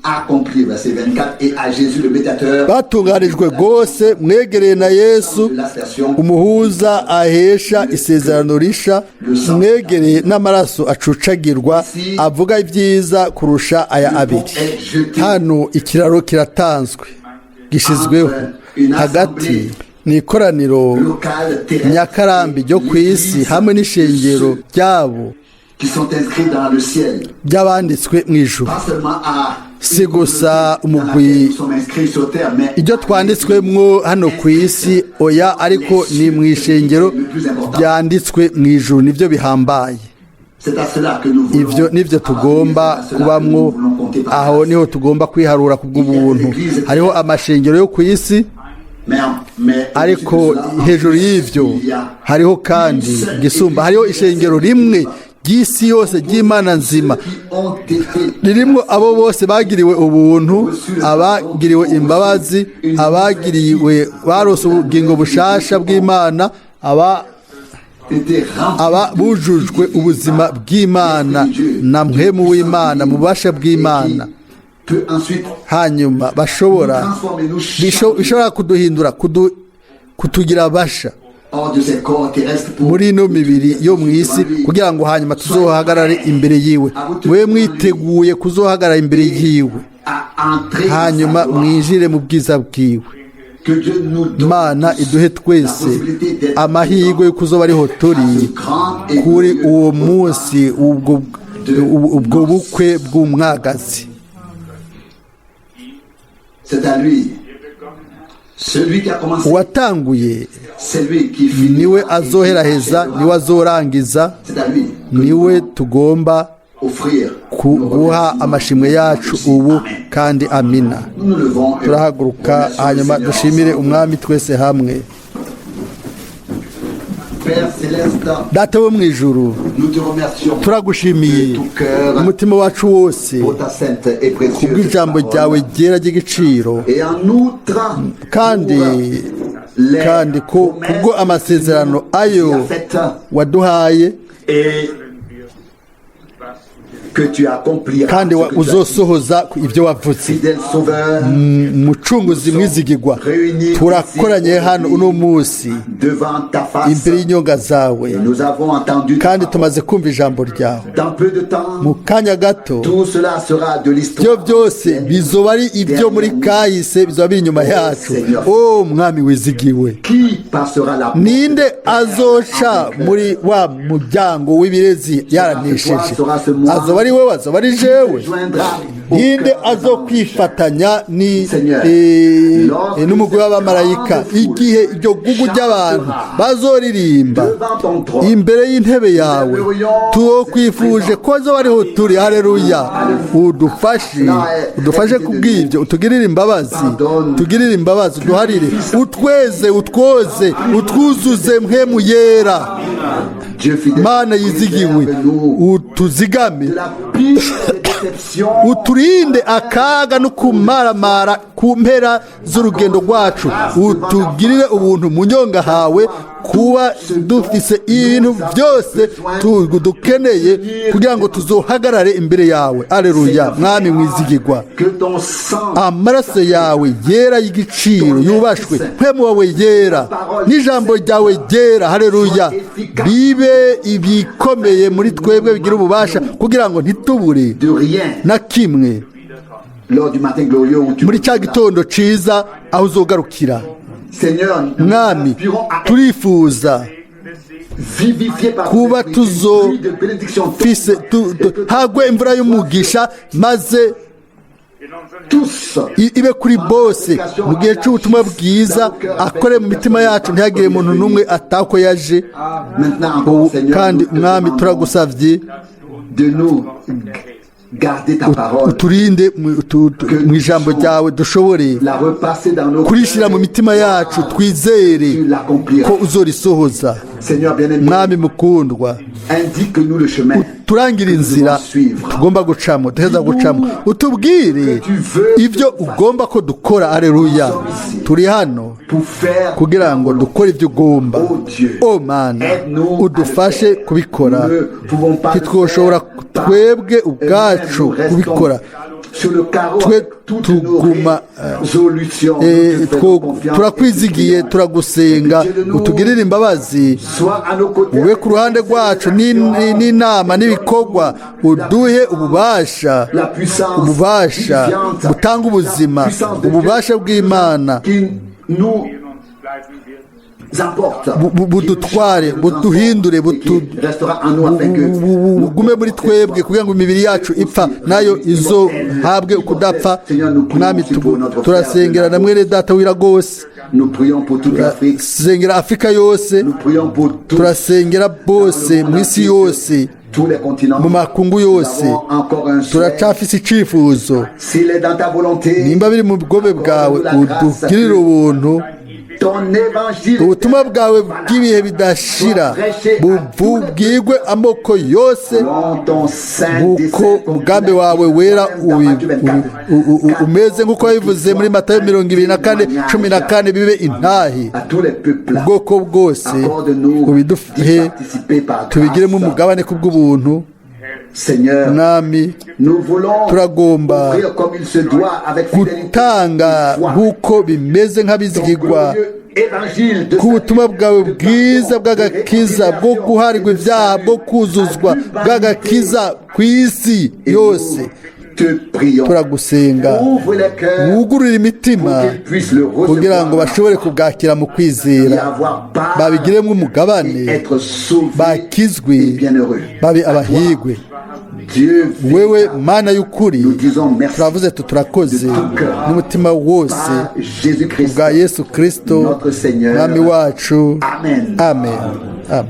accomplis, verset 24, et à Jésus le médiateur batunganijwe rwose, mwegereye na Yesu de l'aspersion umuhuza ahesha isezerano risha, mwegereye n'amaraso acucagirwa avuga ibyiza kurusha aya abiri. Hano ikiraro kiratanzwe, gishyizweho hagati ni ikoraniro local terrestre nyakarambi ryo ku isi hamwe n'ishengero ryabo qui sont inscrits dans le ciel. By'abanditswe mu ijuru. Pas seulement à Si gusa dans laquelle umugwi nous sommes inscrits sur terre, mais ibyo twanditswemwo hano ku isi, oya, ariko ni mu ishengero ryanditswe mu ijuru, nibyo bihambaye. C'est à cela que nous voulons Ibyo nibyo tugomba appartenir, c'est à cela que kubamwo. nous voulons compter par Aho grâce. niho tugomba kwiharura ku bw'ubuntu. Hariho amashengero yo ku isi, Mais ariko au-dessus de cela, hejuru y'ibyo il y a hariho kandi gisumba, hariho ishengero rimwe ry'isi yose ry'Imana nzima, qui ont été ririmo abo bose bagiriwe ubuntu, abagiriwe imbabazi, abagiriwe barose ubugingo bushasha bw'Imana, aba été remplis aba bujujwe ubuzima bw'Imana na mpwemu w'Imana mu bubasha bw'Imana, peut ensuite hanyuma bashobora transformer nous bishobora kuduhindura, kutugira basha hors de ces corps terrestres pour muri ino mibiri yo mu isi, kugira ngo hanyuma tuzohagarare imbere yiwe. Mube mwiteguye kuzohagarara imbere yiwe, à entrer dans sa hanyuma gloire. mwinjire mu bwiza bwiwe. Que Dieu nous donne Imana iduhe twese la possibilité d'être amahirwe yo kuzoba ariho turi kuri uwo munsi, ubwo bukwe bw'umwagazi. C'est à lui. Celui qui a commencé, Uwatanguye c'est lui qui finit. niwe azoheraheza, niwe azorangiza. C'est à lui que nous Niwe voulons tugomba offrir nos guha remerciements. Amashimwe yacu ubu. Amen. Kandi amina. Nous nous levons et Turahaguruka, remercions le hanyuma Seigneur dushimire ensemble. Umwami twese hamwe. Père céleste, Data wo mu ijuru, nous te remercions turagushimiye de tout cœur umutima wacu wose pour ta sainte et précieuse kubw'ijambo ryawe parole. ryera ry'igiciro, Et en outre, kandi pour les kandi ko promesses kubwo amasezerano ayo que tu as faites waduhaye et que tu accompliras kandi ce que tu as dit. uzosohoza ibyo wavuze. Fidèle Sauveur, Mucunguzi mwizigirwa, turakoranye hano uno munsi devant ta face, imbere y'inyonga zawe, nous avons entendu ta kandi parole. Tumaze kumva ijambo ryawe. Dans peu de temps, Mu kanya gato, tout cela sera de ibyo l'histoire. Byose bizoba ari ibyo muri kahise, bizoba biri inyuma yacu. O Mwami wizigiwe, Qui passera la porte ninde azoca muri wa muryango w'ibirezi yaranesheje? Azoba ari wowe, azoba ari jewe? Joindra au Ninde cœur des anges? Azokwifatanya ni n'umugwi w'abamarayika igihe iryo gugu ry'abantu bazoririmba Devant ton trône? Imbere y'intebe yawe? Tukwifuje ko azoba ariho turi. Hareruya! Udufashe, udufashe kubw'ibyo, utugirire imbabazi, tugirire imbabazi, uduharire, utweze, utwoze, utwuzuze mpwemu yera. Dieu fidèle, Mana yizigiwe, préserve-nous utuzigame, de la pire des déceptions. Uturinde akaga no kumaramara ku mpera z'urugendo rwacu, utugirire ubuntu mu nyonga hawe. kuba dufise ibintu byose dukeneye kugira ngo tuzohagarare imbere yawe. Aleluya, Mwami mwizigirwa, Que ton sang, amaraso yawe yera y'igiciro yubashwe, mpwemu wawe yera n'ijambo ryawe ryera, haleluya, bibe ibikomeye muri twebwe, bigira ububasha kugira ngo ntitubure de rien na kimwe lors du matin glorieux où tu muri cya gitondo ciza aho uzogarukira. Seigneur, nous Mwami, aspirons à être turifuza vivifiés par kuba ton esprit, tuzo une pluie de bénédiction fise hagwe imvura y'umugisha, maze tous ibe kuri bose mu gihe cy'ubutumwa bwiza, akore mu mitima yacu, ntihagire umuntu n'umwe atako yaje. Maintenant encore, Ubu Seigneur, kandi, nous te Mwami, demandons turagusavye de nous garder ta parole, uturinde mu ijambo ryawe, dushobore la repasser dans nos kurishira mu mitima yacu, twizere tu l'accompliras. ko uzorisohoza. Seigneur bien-aimé, Mwami mukundwa, indique-nous le chemin turangira inzira tugomba gucamo, duheza gucamo, utubwire ibyo ugomba ko dukora. Aleluya, turi hano pour faire kugira ngo dukore ibyo ugomba. O Mana, udufashe kubikora. Ntitwoshobora twebwe ubwacu kubikora. Sur le carreau Twe avec toutes nos tuguma, résolutions. Eh, Nous te faisons confiance turakwizigiye, et te prions. turagusenga utugirire imbabazi, Sois à nos côtés. ube ku ruhande rwacu n'inama n'ibikorwa, uduhe ububasha, La puissance ububasha vivifiante, butanga ubuzima, la puissance de Dieu ububasha bw'Imana qui nous emporte, budutware, qui nous buduhindure, transforme et qui restera en nous afin que nos bugume muri twebwe kugira ngo imibiri yacu ipfa nayo izohabwe ukudapfa. Mwami, turasengera na mwene data wira rwose. Nous prions pour toute l'Afrique. Turasengera Afurika yose. Nous prions pour tous Turasengera bose mu isi yose, tous les continents. mu makungu Nous yose. avons encore un souhait. Turacafise icifuzo. S'il est dans ta volonté, Nimba biri mu bwobe bwawe, udugirire ubuntu, ton évangile ubutumwa bwawe bw'ibihe bidashira bubwigwe amoko yose, selon ton saint nk'uko dessein, umugambi wawe wera umeze, nk'uko wabivuze muri Matayo 24:14, bibe intahe à tous les peuples. ubwoko bwose. Accorde-nous d'y Ubiduhe, participer par tubigiremo grâce. umugabane kubw'ubuntu. Seigneur, Mwami, nous voulons turagomba offrir comme il se doit avec fidélité gutanga et foi nk'uko bimeze ton nk'abizigirwa glorieux évangile de k'ubutumwa salut, bwawe de bwiza pardon, de bw'agakiza, bwo réconciliation guharirwa et de ibyaha, salut bwo kuzuzwa à l'humanité. bw'agakiza ku isi Et yose. nous te prions. Turagusenga, Ouvre les cœurs wugurure imitima pour qu'ils puissent le kugira ngo recevoir bashobore kubwakira mu et kwizera, avoir part babigiremo umugabane, et être sauvés bakizwe, et bienheureux. babe abahigwe. Dieu Wewe Mana y'ukuri, nous disons merci turavuze tu turakoze n'umutima wose par Jésus-Christ, bwa Yesu Kristo notre Seigneur. Mwami wacu. Amen. Amen, amen.